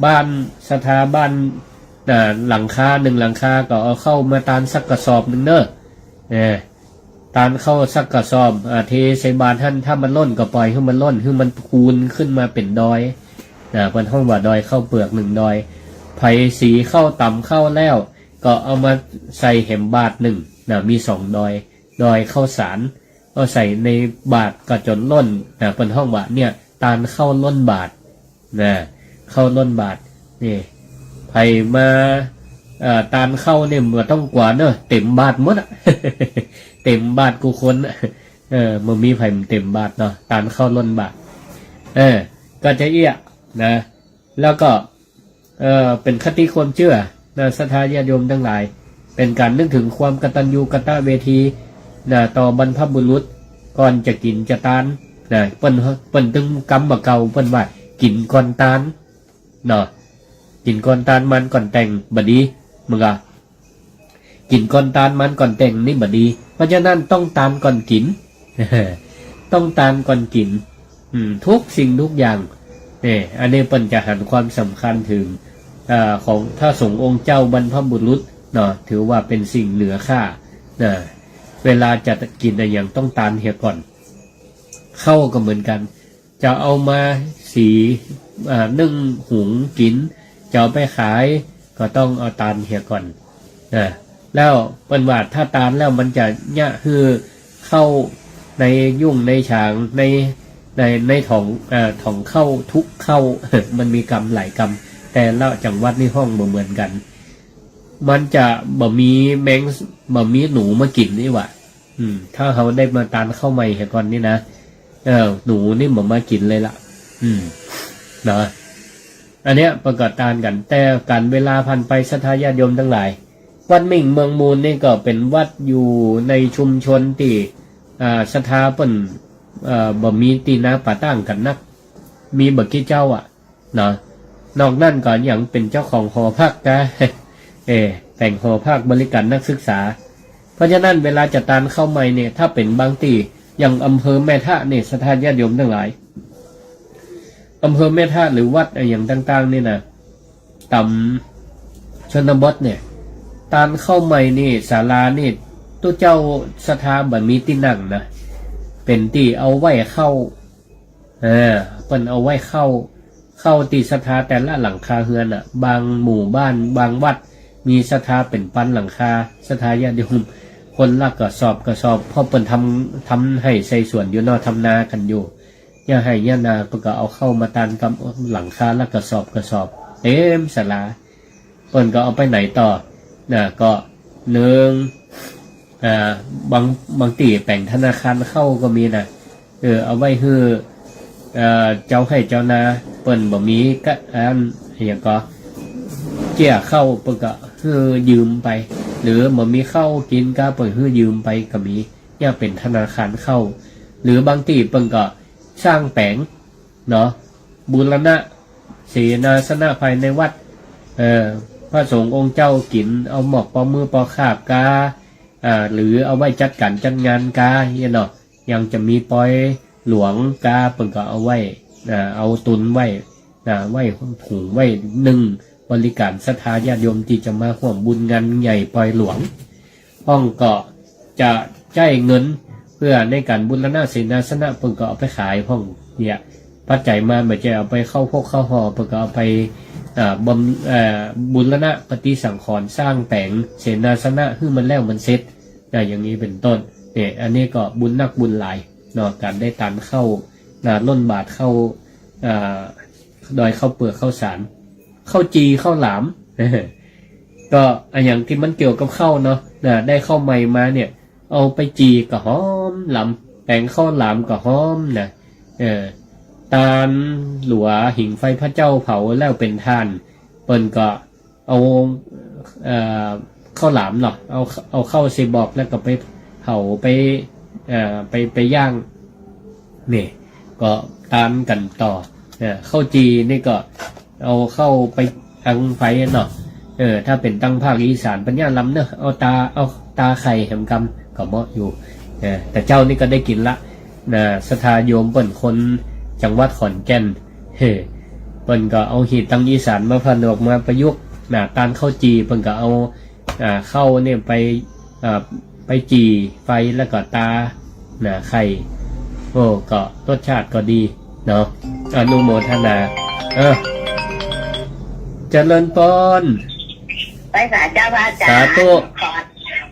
บ้านศรัทธาบ้าน นะ หลังคาหนึ่งหลังคาก็เอาข้าวมาตานสักกระสอบหนึ่งเน่อ เออ ตานข้าวสักกระสอบ อ่า เทใส่บาตรหั้น ถ้ามันล้นก็ปล่อยหื้อมันล้น หื้อมันพูนขึ้นมาเป๋นดอย นะ เปิ้นฮ้องว่าดอยข้าวเปือกหนึ่งดอย ใผสีข้าวต๋ำข้าวแล้ว ก็เอามาใส่แหมบาตรหนึ่ง นะ มีสองดอย ดอยข้าวสาร เอาใส่ในบาตรก็จ๋นล้น นะ เปิ้นฮ้องว่าเนี่ย ตานข้าวล้นบาตร นะ ข้าวล้นบาตร นี่ ใผมา เอ่อ ตานข้าวนี่บ่ต้องกั๋วเนาะ เต๋มบาตรหมดอะ เต๋มบาตรกู้คนอะ เออ บ่มีใผบ่เต๋มบาตรเนาะ ตานข้าวล้นบาตร เออ ก็จะอี้อะ นะ แล้วก็ เอ่อ เป๋นคติความเจื้อนะ ศรัทธาญาติโยมตังหลาย เป๋นก๋านนึกเถิงความกตัญญูกตเวทีนะ ต่อบรรพบุรุษ ก่อนจะกิ๋นจะตานนะ เปิ้น เปิ้นตึงกำบ่าเก่า เปิ้นว่า กิ๋นก่อนตานเนาะ กิ๋นก่อนตานมานก่อนแต่ง บ่ดี มันก็ กิ๋นก่อนตานมานก่อนแต่งนี่บ่ดี เพราะฉะนั้นต้องตานก่อนกิ๋น ต้องตานก่อนกิ๋น อืม ทุกสิ่งทุกอย่าง เนี่ย อันนี้เปิ้นจะหันความสำคัญเถิง อ่า ของพระสงฆ์องค์เจ้าบรรพบุรุษเนาะ ถือว่าเป๋นสิ่งเหนือค่านะ เวลาจะกิ๋นอะหยังต้องตานเหียก่อน ข้าวก็เหมือนกั๋น จะเอามาสี อ่า นึ่งหุงกิ๋น จะเอาไปขาย ก็ต้องเอาตานเหียก่อนนะ แล้วเปิ้นว่าถ้าตานแล้วมันจะเยียะหื้อข้าวในยุ้งในฉาง ใน ใน ในถ่อง เอ่อ ถ่องข้าวทุกข้าว มันมีกำหลายกำ แต่ละจังหวัดนี่ฮ้องบ่เหมือนกั๋น มันจะบ่มีแมง บ่มีหนูมากิ๋นนี่หว่า อืม ถ้าเฮาได้มาตานข้าวใหม่เหียก่อนนี่นะ เออ หนูนี่บ่มากิ๋นเลยละ อืม นะ อันเนี้ยเปิ้นก็ตานกั๋น แต่กาลเวลาผ่านไป ศรัทธาญาติโยมตังหลาย วัดมิ่งเมืองมูลนี่ก็เป๋นวัดอยู่ในชุมชนตี้ อ่า ศรัทธาเปิ้น เอ่อ บ่มีตี้นาป่าต้างกั๋นนัก มีบ่กี่เจ้าอะ เนาะ นอกนั้นก็ยังเป๋นเจ้าของหอพักกา เออ แต่งหอพักบริการนักศึกษา เพราะฉะนั้นเวลาจะตานข้าวใหม่เนี่ย ถ้าเป๋นบางตี้ อย่างอำเภอแม่ทะเนี่ย ศรัทธาญาติโยมตังหลาย อำเภอแม่ทะหรือวัดอะหยังต่างๆ นี่นะ ต๋ามชนบทเนี่ย ตานข้าวใหม่นี่ ศาลานี่ ตุ๊เจ้าศรัทธาบ่มีตี้นั่งนะ เป๋นตี้เอาไว้ข้าว เออ เปิ้นเอาไว้ข้าว ข้าวตี้ศรัทธาแต่ละหลังคาเฮือนน่ะ บางหมู่บ้าน บางวัด มีศรัทธาเป๋นปันหลังคา ศรัทธาญาติโยม คนละกระสอบกระสอบ เพราะเปิ้นทำ ทำไฮ่ไถสวนอยู่เนาะ ทำนากั๋นอยู่ เยียะไฮ่เยียะนา เปิ้นก็เอาข้าวมาตานกำหลังคาละกระสอบกระสอบ เต๋มศาลา เปิ้นก็เอาไปไหนต่อ นะ ก็หนึ่ง อ่า บาง บางตี้แป๋งธนาคารข้าวก็มีนะ เออ เอาไว้หื้อ เอ่อ เจ้าไฮ่เจ้านา เปิ้นบ่มีกะ อัน อะหยังก็ เกี้ยข้าว เปิ้นก็หื้อยืมไป หรือบ่มีข้าวกิ๋นกา เปิ้นหื้อยืมไปก็มี เยียะเป๋นธนาคารข้าว หรือบางตี้เปิ้นก็สร้างแป๋ง เนาะ บูรณะเสนาสนะภายในวัด เอ่อ พระสงฆ์องค์เจ้ากิ๋น เอาหมอกปอมือปอคาบกา อ่า หรือเอาไว้จัดก๋านจัดงานกา เยียะเนาะ อย่างจะมีปอยหลวงกา เปิ้นก็เอาไว้ อ่า เอาตุนไว้ อ่า ไว้หุงไว้นึ่ง บริการศรัทธาญาติโยมตี้จะมาฮ่วมบุญงานใหญ่ปอยหลวง พ่องก็จะใจ๊เงินเปื้อในก๋านบูรณะเสนาสนะ เปิ้นก็เอาไปขายพ่อง เนี่ย ปัจจัยมาบ่ใจ้เอาไปเข้าพกเข้าห่อ เปิ้นก็เอาไป อ่า บำ อ่า บูรณะปฏิสังขรณ์ สร้างแป๋งเสนาสนะหื้อมันแล้วมันเสร็จ อ่า อย่างนี้เป๋นต้น เนี่ย อันนี้ก็บุญนักบุญหลายเนาะ ก๋านได้ตานข้าว อ่า ล้นบาตรข้าว อ่า ดอยข้าวเปือกข้าวสาร ข้าวจี่ข้าวหลาม ก็อะหยังตี้มันเกี่ยวกับข้าวเนาะ นะ ได้ข้าวใหม่มาเนี่ย เอาไปจี่ก็หอมหลำ แป๋งข้าวหลามก็หอมนะ เออ ตานหลัวหิงไฟพระเจ้าเผาแล้วเป๋นถ่าน เปิ้นก็เอา เอ่อ ข้าวหลามเนาะ เอา เอาข้าวใส่บอกแล้วก็ไปเผาไป เอ่อ ไป ไปย่าง นี่ ก็ตานกั๋นต่อ เอ่อ ข้าวจี่นี่ก็เอาเข้าไปอังไฟเนาะ เออ ถ้าเป๋นตางภาคอีสานปั๋ญญาลำเนาะ เอาตา เอาตาไข่แหมกำก็เหมาะอยู่ เออ แต่เจ้านี่ก็ได้กิ๋นละ นะ ศรัทธาโยมเปิ้นคนจังหวัดขอนแก่น เฮ้ เปิ้นก็เอาฮีตตางอีสานมาผนวกมาประยุกต์ นะ ตานข้าวจี่ เปิ้นก็เอา อ่า ข้าวเนี่ยไป อ่า ไปจี่ไฟแล้วก็ตา นะ ไข่ โอ้ ก็รสชาติก็ดีเนาะ อนุโมทนา เออ เจริญปอน ไปสาเจ้าพระอาจารย์ สาธุ ขอ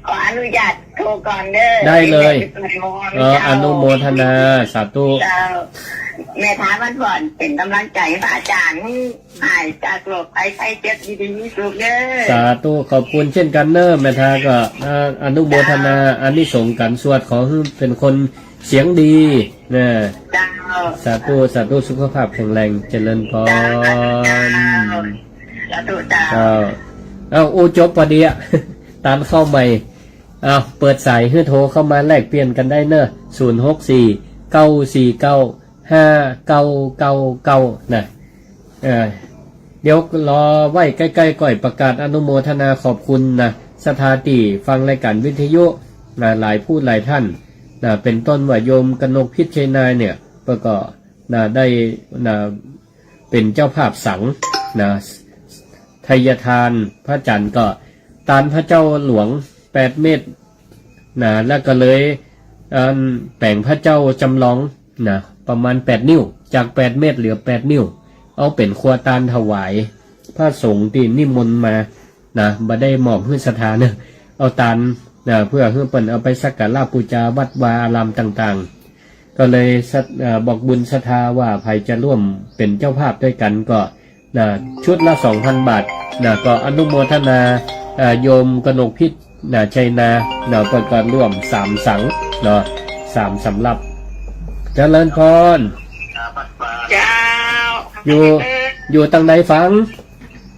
ข ขออนุญาตโทรก่อนเด้อ ได้เลย เดี๋ยวจะไปโทร เออ เจ้า อนุโมทนา สาธุ เจ้า แม่ท้าววันผ่อนเป๋นก๋ำลังใจ๋ให้พระอาจ๋ารย์ หายจากโรคภัยไข้เจ็บ อยู่ดีมีสุขเด้อ สาธุ ขอบคุณเช่นกั๋นเน่อ แม่ท้าวก็ อ่า อนุโมทนา เจ้า อานิสงส์ก๋านสวด ขอหื้อเป๋นคนเสียงดีนะ เจ้า สาธุ สาธุ สุขภาพแข็งแรง เจริญพร เจ้า สาธุเจ้า เจ้า เอ้า อู้ จบปอดีอะ ตานเข้าใหม่ เอ้า เปิดสายหื้อโทรเข้ามาแลกเปลี่ยนกั๋นได้เน่อ ศูนย์หกสี่ เก้าสี่เก้า ห้าเก้าเก้าเก้า นะ เออ เดี๋ยวรอไว้ใก้ๆ ก่อยประกาศอนุโมทนาขอบคุณนะ ศรัทธาตี้ฟังรายก๋านวิทยุนะ หลายผู้หลายต้านนะ เป๋นต้นว่าโยมกนกพิชชัยนายเนี่ย เปิ้นก็นะ ได้นะ เป๋นเจ้าภาพสังนะ ไทยทาน พระอาจ๋ารย์ก็ตานพระเจ้าหลวงแปดเมตร นะ แล้วก็เลย อัน แป๋งพระเจ้าจำลองนะ ประมาณแปดนิ้ว จากแปดเมตรเหลือแปดนิ้ว เอาเป๋นครัวตานถวายพระสงฆ์ตี้นิมนต์มานะ บ่ได้มอบหื้อศรัทธาเน่อ เอาตานนะ เปื้อหื้อเปิ้นเอาไปสักการะปู๋จาวัดวาอารามต่างๆ ก็เลยศรัท- เอ่อ บอกบุญศรัทธาว่าใผจะร่วมเป๋นเจ้าภาพตวยกั๋นก็ นะ ชุดละสองพันบาทนะ ก็อนุโมทนา เอ่อ โยมกนกพิชนะชัยนานะ เปิ้นก็ร่วมสามสังเนาะ สามสำรับ เจริญพร เจ้า อยู่ อยู่ตางใดฟัง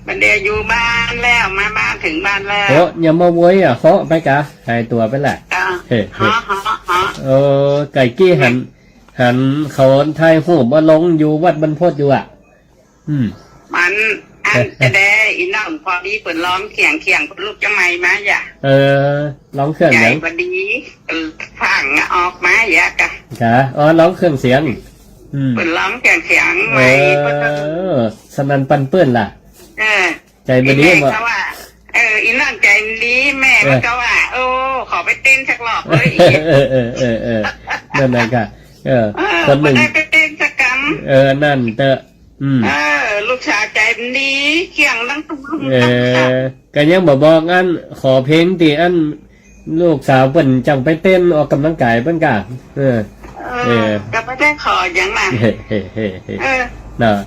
บัดเดี่ยวอยู่บ้านแล้ว มาบ้าน เถิงบ้านแล้ว โอ้ ยังบ่โวยอะ เหาะไปกา หายตั๋วไปละ เจ้า เฮ้ เฮ้ เหาะ เหาะ เหาะ เออ ไก่กี้หัน หันเขาถ่ายรูปมาลงอยู่วัดบรรพตอยู่อะ อืม มัน อัน เอ๊ะ จะได้ อีน้อง พอดีเปิ้นร้องเคียง เคียง ลูกเจียงใหม่มาอย่า เออ ร้องเครื่องหยัง ใหญ่พอดี เออ ฟังออกมาอย่ากะ กะ อ๋อ ร้องเครื่องเสียง อืม เปิ้นร้องเคียง เคียงใหม่ เออ เปิ้นก็ สนั่นปันเปื้อนล่ะ เออ ใจ๋บ่ดี อีแม่ บ่ ก็ว่า เออ อีน้องใจ๋ดี แม่ เออ มันก็ว่า โอ้ ขอไปเต้นสักรอบเลยอีก เออ เออ เออ เออ นั่นน่ะค่ะ เออ เออ คนหนึ่ง บ่ได้ไปเต้นสักกำ เออ นั่นเต๊อะ อืม เออ ลูกสาวใจ๋ดี เคียงตังตุ้ม เออ ตังตุ้ม ก็ยังบ่บอกอัน ขอเพลงตี้อัน ลูกสาวเปิ้นจั่งไปเต้นออกก๋ำลังก๋ายเปิ้นกา เออ เออ เออ ก็บ่ได้ขอหยังนะ เฮ้ เฮ้ เฮ้ เฮ้ เออ เนาะ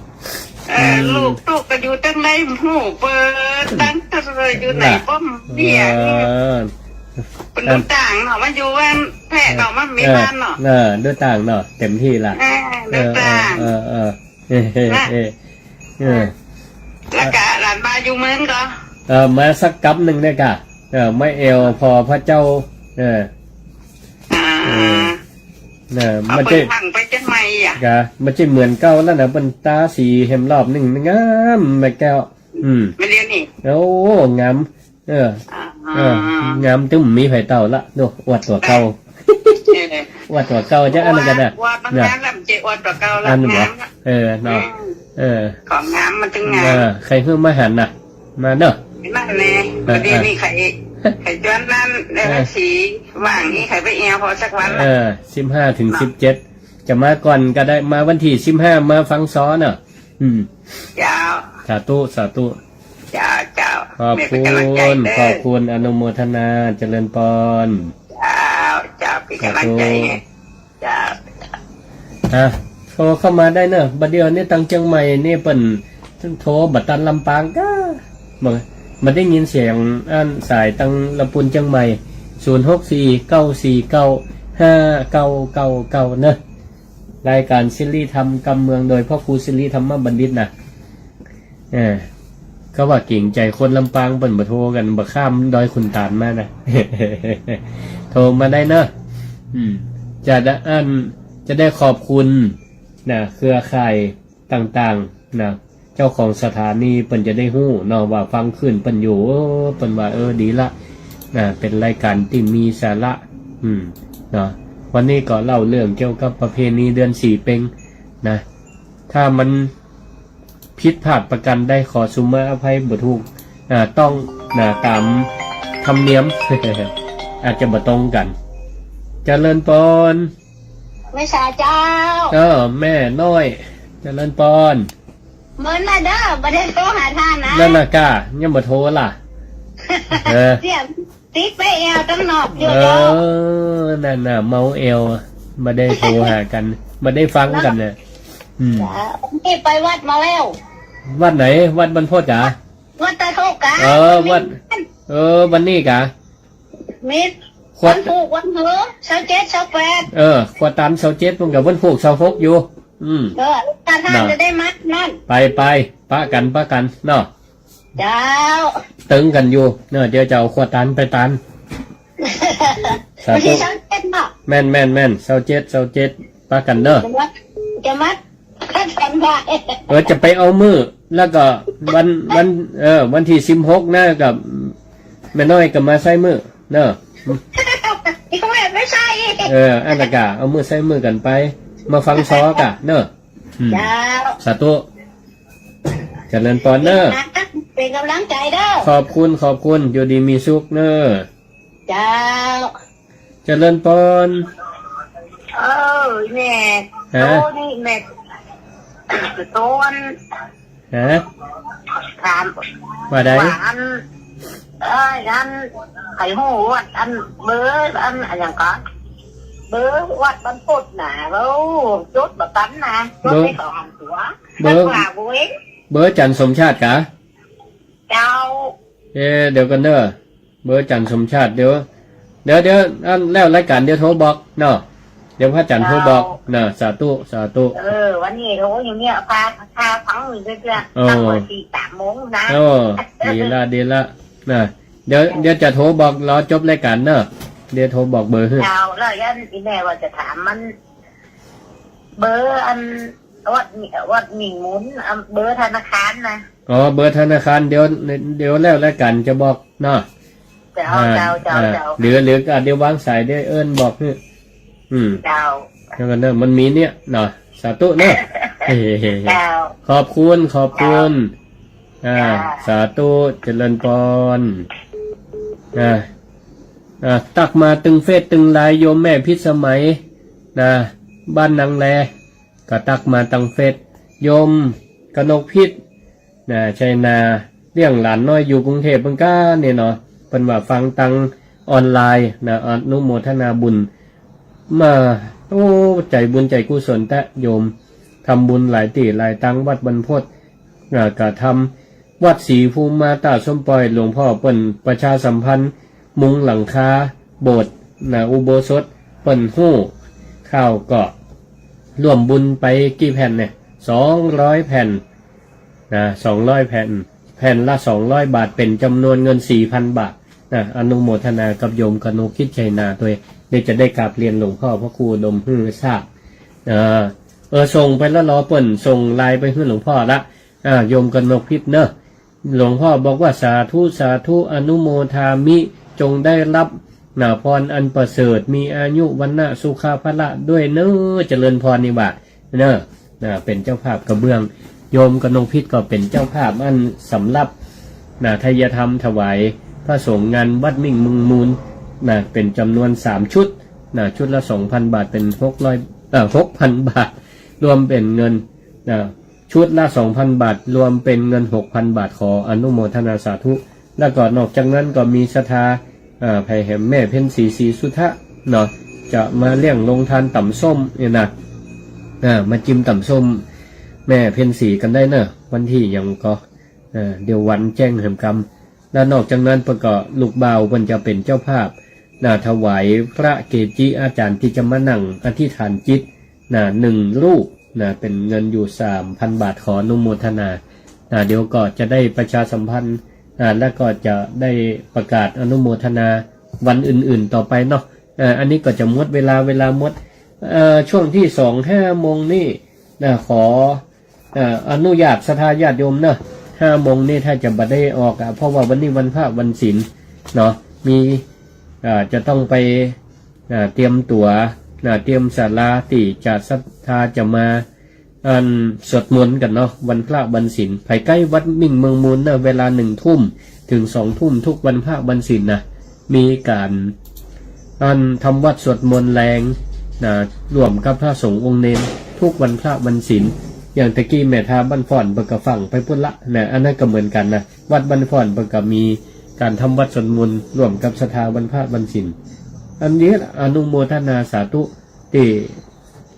เออ อืม ลูก ลูกก็อยู่ตังใดฮู้ เปิ้นตังเตออยู่ไหน น่ะ บ่เปียง เออ เปิ้นดูต่างเนาะ มาอยู่บ้านแพร่เนาะ เออ มันมีบ้านเนาะ เออ ดูต่างเนาะ เต็มตี้ละ เออ ดูต่าง เออ เออ เออ เออ นะ เออ เออ แล้วกะหลานมาอยู่เมืองก็ เออ มาสักกำนึ่งเนี่ยกะ เออ มาแอ่วผ่อพระเจ้า เออ อ่า เออ น่ะ เอา มัน เปิ้น จะ ผังไปเจียงใหม่อะ กะ มันจะเหมือนเก่าแล้วนะ เปิ้นตาสีแหมรอบนึ่ง งามแม่แก้ว อืม มาเรียนนี่ โอ้ งาม เออ อ่า เออ งามตึงมีใผเต่าละ ดู อวดตั๋วเก่า เออ อวดตั๋วเก่าจะอันนั้นกันนะ อวด อวดมัน น่ะ งามแล้วมันจะอวดตั๋วเก่าละ อันนั้นบ่ งามละ เออ เนาะ อืม เออ ของงามมันตึงงาม เออ ใผหื้อมาหันน่ะ มาเนาะ นั่นแหละ เออ ประเดี๋ยวนี้ เออ ใผ ใผจวนนั่น เออ เออ สีว่างนี่ ใผไปแอ่วผ่อสักวันละ เออ สิบห้าถึง เนาะ สิบเจ็ด จะมาก่อนก็ได้ มาวันตี้สิบห้า มาฟังซอเนาะ อืม เจ้า สาธุ สาธุ เจ้า เจ้า ขอบคุณ แม่เป๋นก๋ำลังใจ๋เด้อ ขอบคุณ อนุโมทนา เจริญพร เจ้า เจ้า เป๋นก๋ำลังใจ๋ สาธุ เจ้า อ่ะ โทรเข้ามาได้เนอะ บัดเดี่ยวนี้ตังเจียงใหม่นี่เปิ้นโทรบ่ตันลำปางกา บ่ บ่ได้ยินเสียงอันสายตังละปูนเจียงใหม่ ศูนย์หกสี่ เก้าสี่เก้า ห้าเก้าเก้าเก้า เนอะ รายการสิริธรรมกำเมือง โดยพระครูสิริธรรมบัณฑิตนะ เออ เขาว่าเกรงใจ๋คนลำปาง เปิ้นบ่โทรกั๋น บ่ข้ามดอยขุนตาลมานะ โทรมาได้เนอะ อืม จะได้อัน จะได้ขอบคุณนะ เครือข่ายต่างๆ นะ เจ้าของสถานีเปิ้นจะได้ฮู้เนาะ ว่าฟังคลื่นเปิ้นอยู่ เออ เปิ้นว่า เออ ดีละ นะ เป๋นรายการตี้มีสาระ อืม เนาะ วันนี้ก็เล่าเรื่องเกี่ยวกับประเพณีเดือนสี่เป็งนะ ถ้ามันผิดพลาดประการใด ขอสุมาอภัยบ่ถูก อ่า ต้อง นะ ต๋ามธรรมเนียม อาจจะบ่ตรงกั๋น เจริญพร แม่สาเจ้า เออ แม่น้อย เจริญพร เมินละเด้อ บ่ได้โทรหาต้านนะ นั่นน่ะกา ยังบ่โทรล่ะ เออ เสียงติดไปแอวตังนอกอยู่แล้ว เออ นั่นน่ะ เมาแอว บ่ได้โทรหากั๋น บ่ได้ฟังกั๋นน่ะ อืม จ้ะ นี่ไปวัดมาแล้ว วัดไหน วัดบรรพตกา วัดตะโทกา เออ วัด เออ วันนี้กา มี ขวด วันพูกวันหือ ซาวเจ็ด ซาวแปด เออ ขวดตาน ซาวเจ็ด มันก็วันพูก ซาวหก อยู่ อืม เออ ตาท่าน น่ะ จะได้มัดนั่น ไป ไป ปะกั๋น ปะกั๋น เนาะ เจ้า ตึงกั๋นอยู่ เนาะ เดี๋ยวจะเอาขวดตานไปตาน สาธุ วันที่ซาวเจ็ดเนาะ แม่น แม่น แม่น ซาวเจ็ด ซาวเจ็ด ปะกั๋นเนาะ จะมัด จะมัด เออ จะไปเอามื้อ แล้วก็วัน วัน เออ วันตี้สิบหกนะ กับแม่น้อยก็มาใส่มื้อ เนาะ อีกแม่ไม่ใช่ เออ อันนั้นกะ เอามื้อใส่มื้อกั๋นไป มาฟังซอกะ เนาะ อืม เจ้า สาธุ เจริญปอนเนาะ เป๋นก๋ำลังใจ๋เด้อ ขอบคุณ ขอบคุณ อยู่ดีมีสุขเนาะ เจ้า เจริญปอน เออ แม่ ฮะ โตนี่แม่ โตอัน ฮะ ถาม ว่าใด ว่าอัน เอ้ย อัน ใผฮู้วัดอัน เบอร์อัน อะหยังก่อ เบอร์วัดบรรพตน่ะ เฮาจดบ่ตันน่ะ จด เบอร์ ไปสองสามตั๋ว เบอร์ ว่าเว้ย เบอร์อาจ๋ารย์สมชาติกา เจ้า เอ๊ะ เดี๋ยวก่อนเด้อ เบอร์อาจ๋ารย์สมชาติ เดี๋ยว เดี๋ยว เดี๋ยว อัน แล้วรายก๋านเดี๋ยวโทรบอกเนาะ เดี๋ยวพระอาจ๋ารย์โทรบอก เจ้า นะ สาธุ สาธุ เออ วันนี้โทรอยู่เนี่ย พา พาฟังอยู่เรื่อยๆ เออ ตั้งแต่สี่สามโมงนะ เออ ดีละ ดีละ นะ เดี๋ยว เดี๋ยวจะโทรบอก รอจบรายก๋านเนาะ เดี๋ยวโทรบอกเบอร์หื้อ เจ้า แล้วอันอีแม่ว่าจะถามมัน เบอร์อัน วัด วัดมิ่งหมุน อัน เบอร์ธนาคารนะ อ๋อ เบอร์ธนาคาร เดี๋ยว เดี๋ยวแล้วรายก๋านจะบอกเนาะ เจ้า อ่า เจ้า เจ้า อ่า เจ้า หรือ หรือ อ่ะ เดี๋ยววางสาย เดี๋ยวเอิ้นบอกหื้อ อืม เจ้า แล้วก็เนาะ มันมีเนี่ยเนาะ สาธุเนาะ เฮ้ๆๆ เจ้า ขอบคุณ ขอบคุณ เจ้า อ่า เจ้า สาธุ เจริญปอน อ่า อ่า ตักมาตึงเฟซตึงไลน์ โยมแม่พิสมัย นะ บ้านนางแล ก็ตักมาตังเฟซ โยมกนกพิษ นะ ชัยนา เลี้ยงหลานน้อยอยู่กรุงเทพฯเปิ้นก้าเนี่ยเนาะ เปิ้นว่าฟังตังออนไลน์นะ อนุโมทนาบุญมา โอ้ ใจ๋บุญใจ๋กุศลแต๊โยม ทำบุญหลายตี้หลายตัง วัดบรรพต อ่า ก็ทำวัดศรีภูมิมาต้าส้มปอย หลวงพ่อเปิ้นประชาสัมพันธ์มุงหลังคาโบสถ์นะ อุโบสถ เปิ้นฮู้ข่าวก็ร่วมบุญไปกี่แผ่นเนี่ย สองร้อยแผ่นนะ สองร้อยแผ่น แผ่นละสองร้อยบาท เป๋นจ๋ำนวนเงินสี่พันบาทนะ อนุโมทนากับโยมกนกพิษชัยนาตวย เดี๋ยวจะได้กราบเรียนหลวงพ่อพระครูอุดมหื้อทราบ เออ เออ ส่งไปแล้วเหรอ เปิ้นส่งไลน์ไปหื้อหลวงพ่อละ อ่า โยมกนกพิษเนาะ หลวงพ่อบอกว่า สาธุ สาธุ อนุโมทามิ จงได้รับ นะ พรอันประเสริฐ มีอายุ วรรณะ สุขะ พละด้วยเนาะ เจริญพรนี่หว่า เนาะ นะ เป๋นเจ้าภาพกระเบื้อง โยมกนกพิษก็เป๋นเจ้าภาพอันสำรับ นะ ไทยธรรมถวายพระสงฆ์งานวัดมิ่งเมืองมูล นะ เป๋นจ๋ำนวนสามชุด นะ ชุดละสองพันบาท เป๋นหกร้อย เอ่อ หกพันบาท รวมเป๋นเงิน นะ ชุดละสองพันบาท รวมเป๋นเงินหกพันบาท ขออนุโมทนาสาธุ แล้วก็นอกจากนั้นก็มีศรัทธา อ่า ไผแหมแม่เพ็ญศรี ศรีสุทธะ เนาะ จะมาเลี้ยงโฮงตานต๋ำส้มเนี่ยนะ อ่า มาจิมต๋ำส้มแม่เพ็ญศรีกั๋นได้เนาะ วันตี้หยังก่อ อ่า เดี๋ยววันแจ้งแหมกำ แล้วนอกจากนั้นเปิ้นก็ลูกบ่าวเปิ้นจะเป๋นเจ้าภาพ นะ ถวายพระเกจิอาจ๋ารย์ตี้จะมานั่งอธิษฐานจิต นะ หนึ่งรูป นะ เป๋นเงินอยู่สามพันบาท ขออนุโมทนา นะ เดี๋ยวก็จะได้ประชาสัมพันธ์ นะ แล้วก็จะได้ประกาศอนุโมทนาวันอื่นๆต่อไปเนาะ เอ่อ อันนี้ก็จะหมดเวลา เวลาหมด เอ่อ ช่วงตี้สอง ห้าโมงนี่ นะ ขอ เอ่อ อนุญาตศรัทธาญาติโยมเนาะ ห้าโมงนี่ถ้าจะบ่ได้ออกอะ เพราะว่าวันนี้วันพระวันศีลเนาะ มี เอ่อ จะต้องไป เอ่อ เตรียมตั๋ว นะ เตรียมศาลาตี้จะศรัทธาจะมา อันสวดมนต์กั๋นเนาะ วันพระวันศีล ภายใก้วัดมิ่งเมืองมูลเนาะ เวลาหนึ่งทุ่มเถิงสองทุ่ม ทุกวันพระวันศีลนะ มีก๋าน อันทำวัตรสวดมนต์แลง นะ ร่วมกับพระสงฆ์องค์เณร ทุกวันพระวันศีล อย่างตะกี้แม่ท่าบ้านฟ้อนเปิ้นก็ฟั่งไปปุ้นละ นะ อันนั้นก็เหมือนกั๋นนะ วัดบ้านฟ้อนเปิ้นก็มี ก๋านทำวัตรสวดมนต์ร่วมกับศรัทธาวันพระวันศีล อันนี้อนุโมทนาสาธุตี้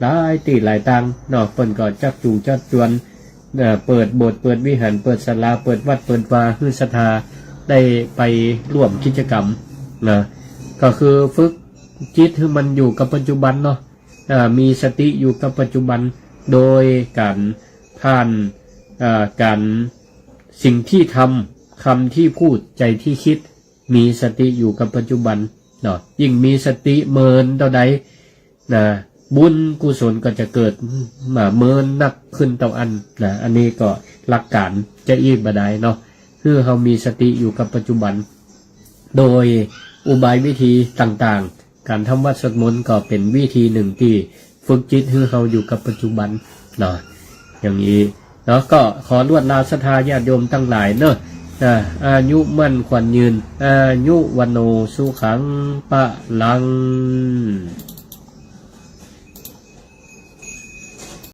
หลายตี้หลายตางเนาะ เปิ้นก็จักจูงจักจวน เอ่อ เปิดโบสถ์ เปิดวิหาร เปิดศาลา เปิดวัด เปิดวา หื้อศรัทธาได้ไปร่วมกิจกรรมนะ ก็คือฝึกจิตหื้อมันอยู่กับปัจจุบันเนาะ อ่า มีสติอยู่กับปัจจุบัน โดยก๋านผ่าน อ่า ก๋าน สิ่งที่ทำ กำที่พูด ใจ๋ที่กึ๊ด มีสติอยู่กับปัจจุบันเนาะ ยิ่งมีสติเมินเต้าใดนะ บุญกุศลก็จะเกิดมาเมินนักขึ้นเต้าอั้นนะ อันนี้ก็หลักก๋านจะอี้บ่ดายเนาะ หื้อเฮามีสติอยู่กับปัจจุบัน โดยอุบายวิธีต่างๆ ก๋านทำวัตรสวดมนต์ก็เป๋นวิธีนึ่งตี้ฝึกจิตหื้อเฮาอยู่กับปัจจุบันเนาะ อย่างนี้เนาะ ก็ขอลวดลาศรัทธาญาติโยมตังหลายเนาะ อ่า อายุมั่นขวัญยืน อายุวัณโณสุขังพลัง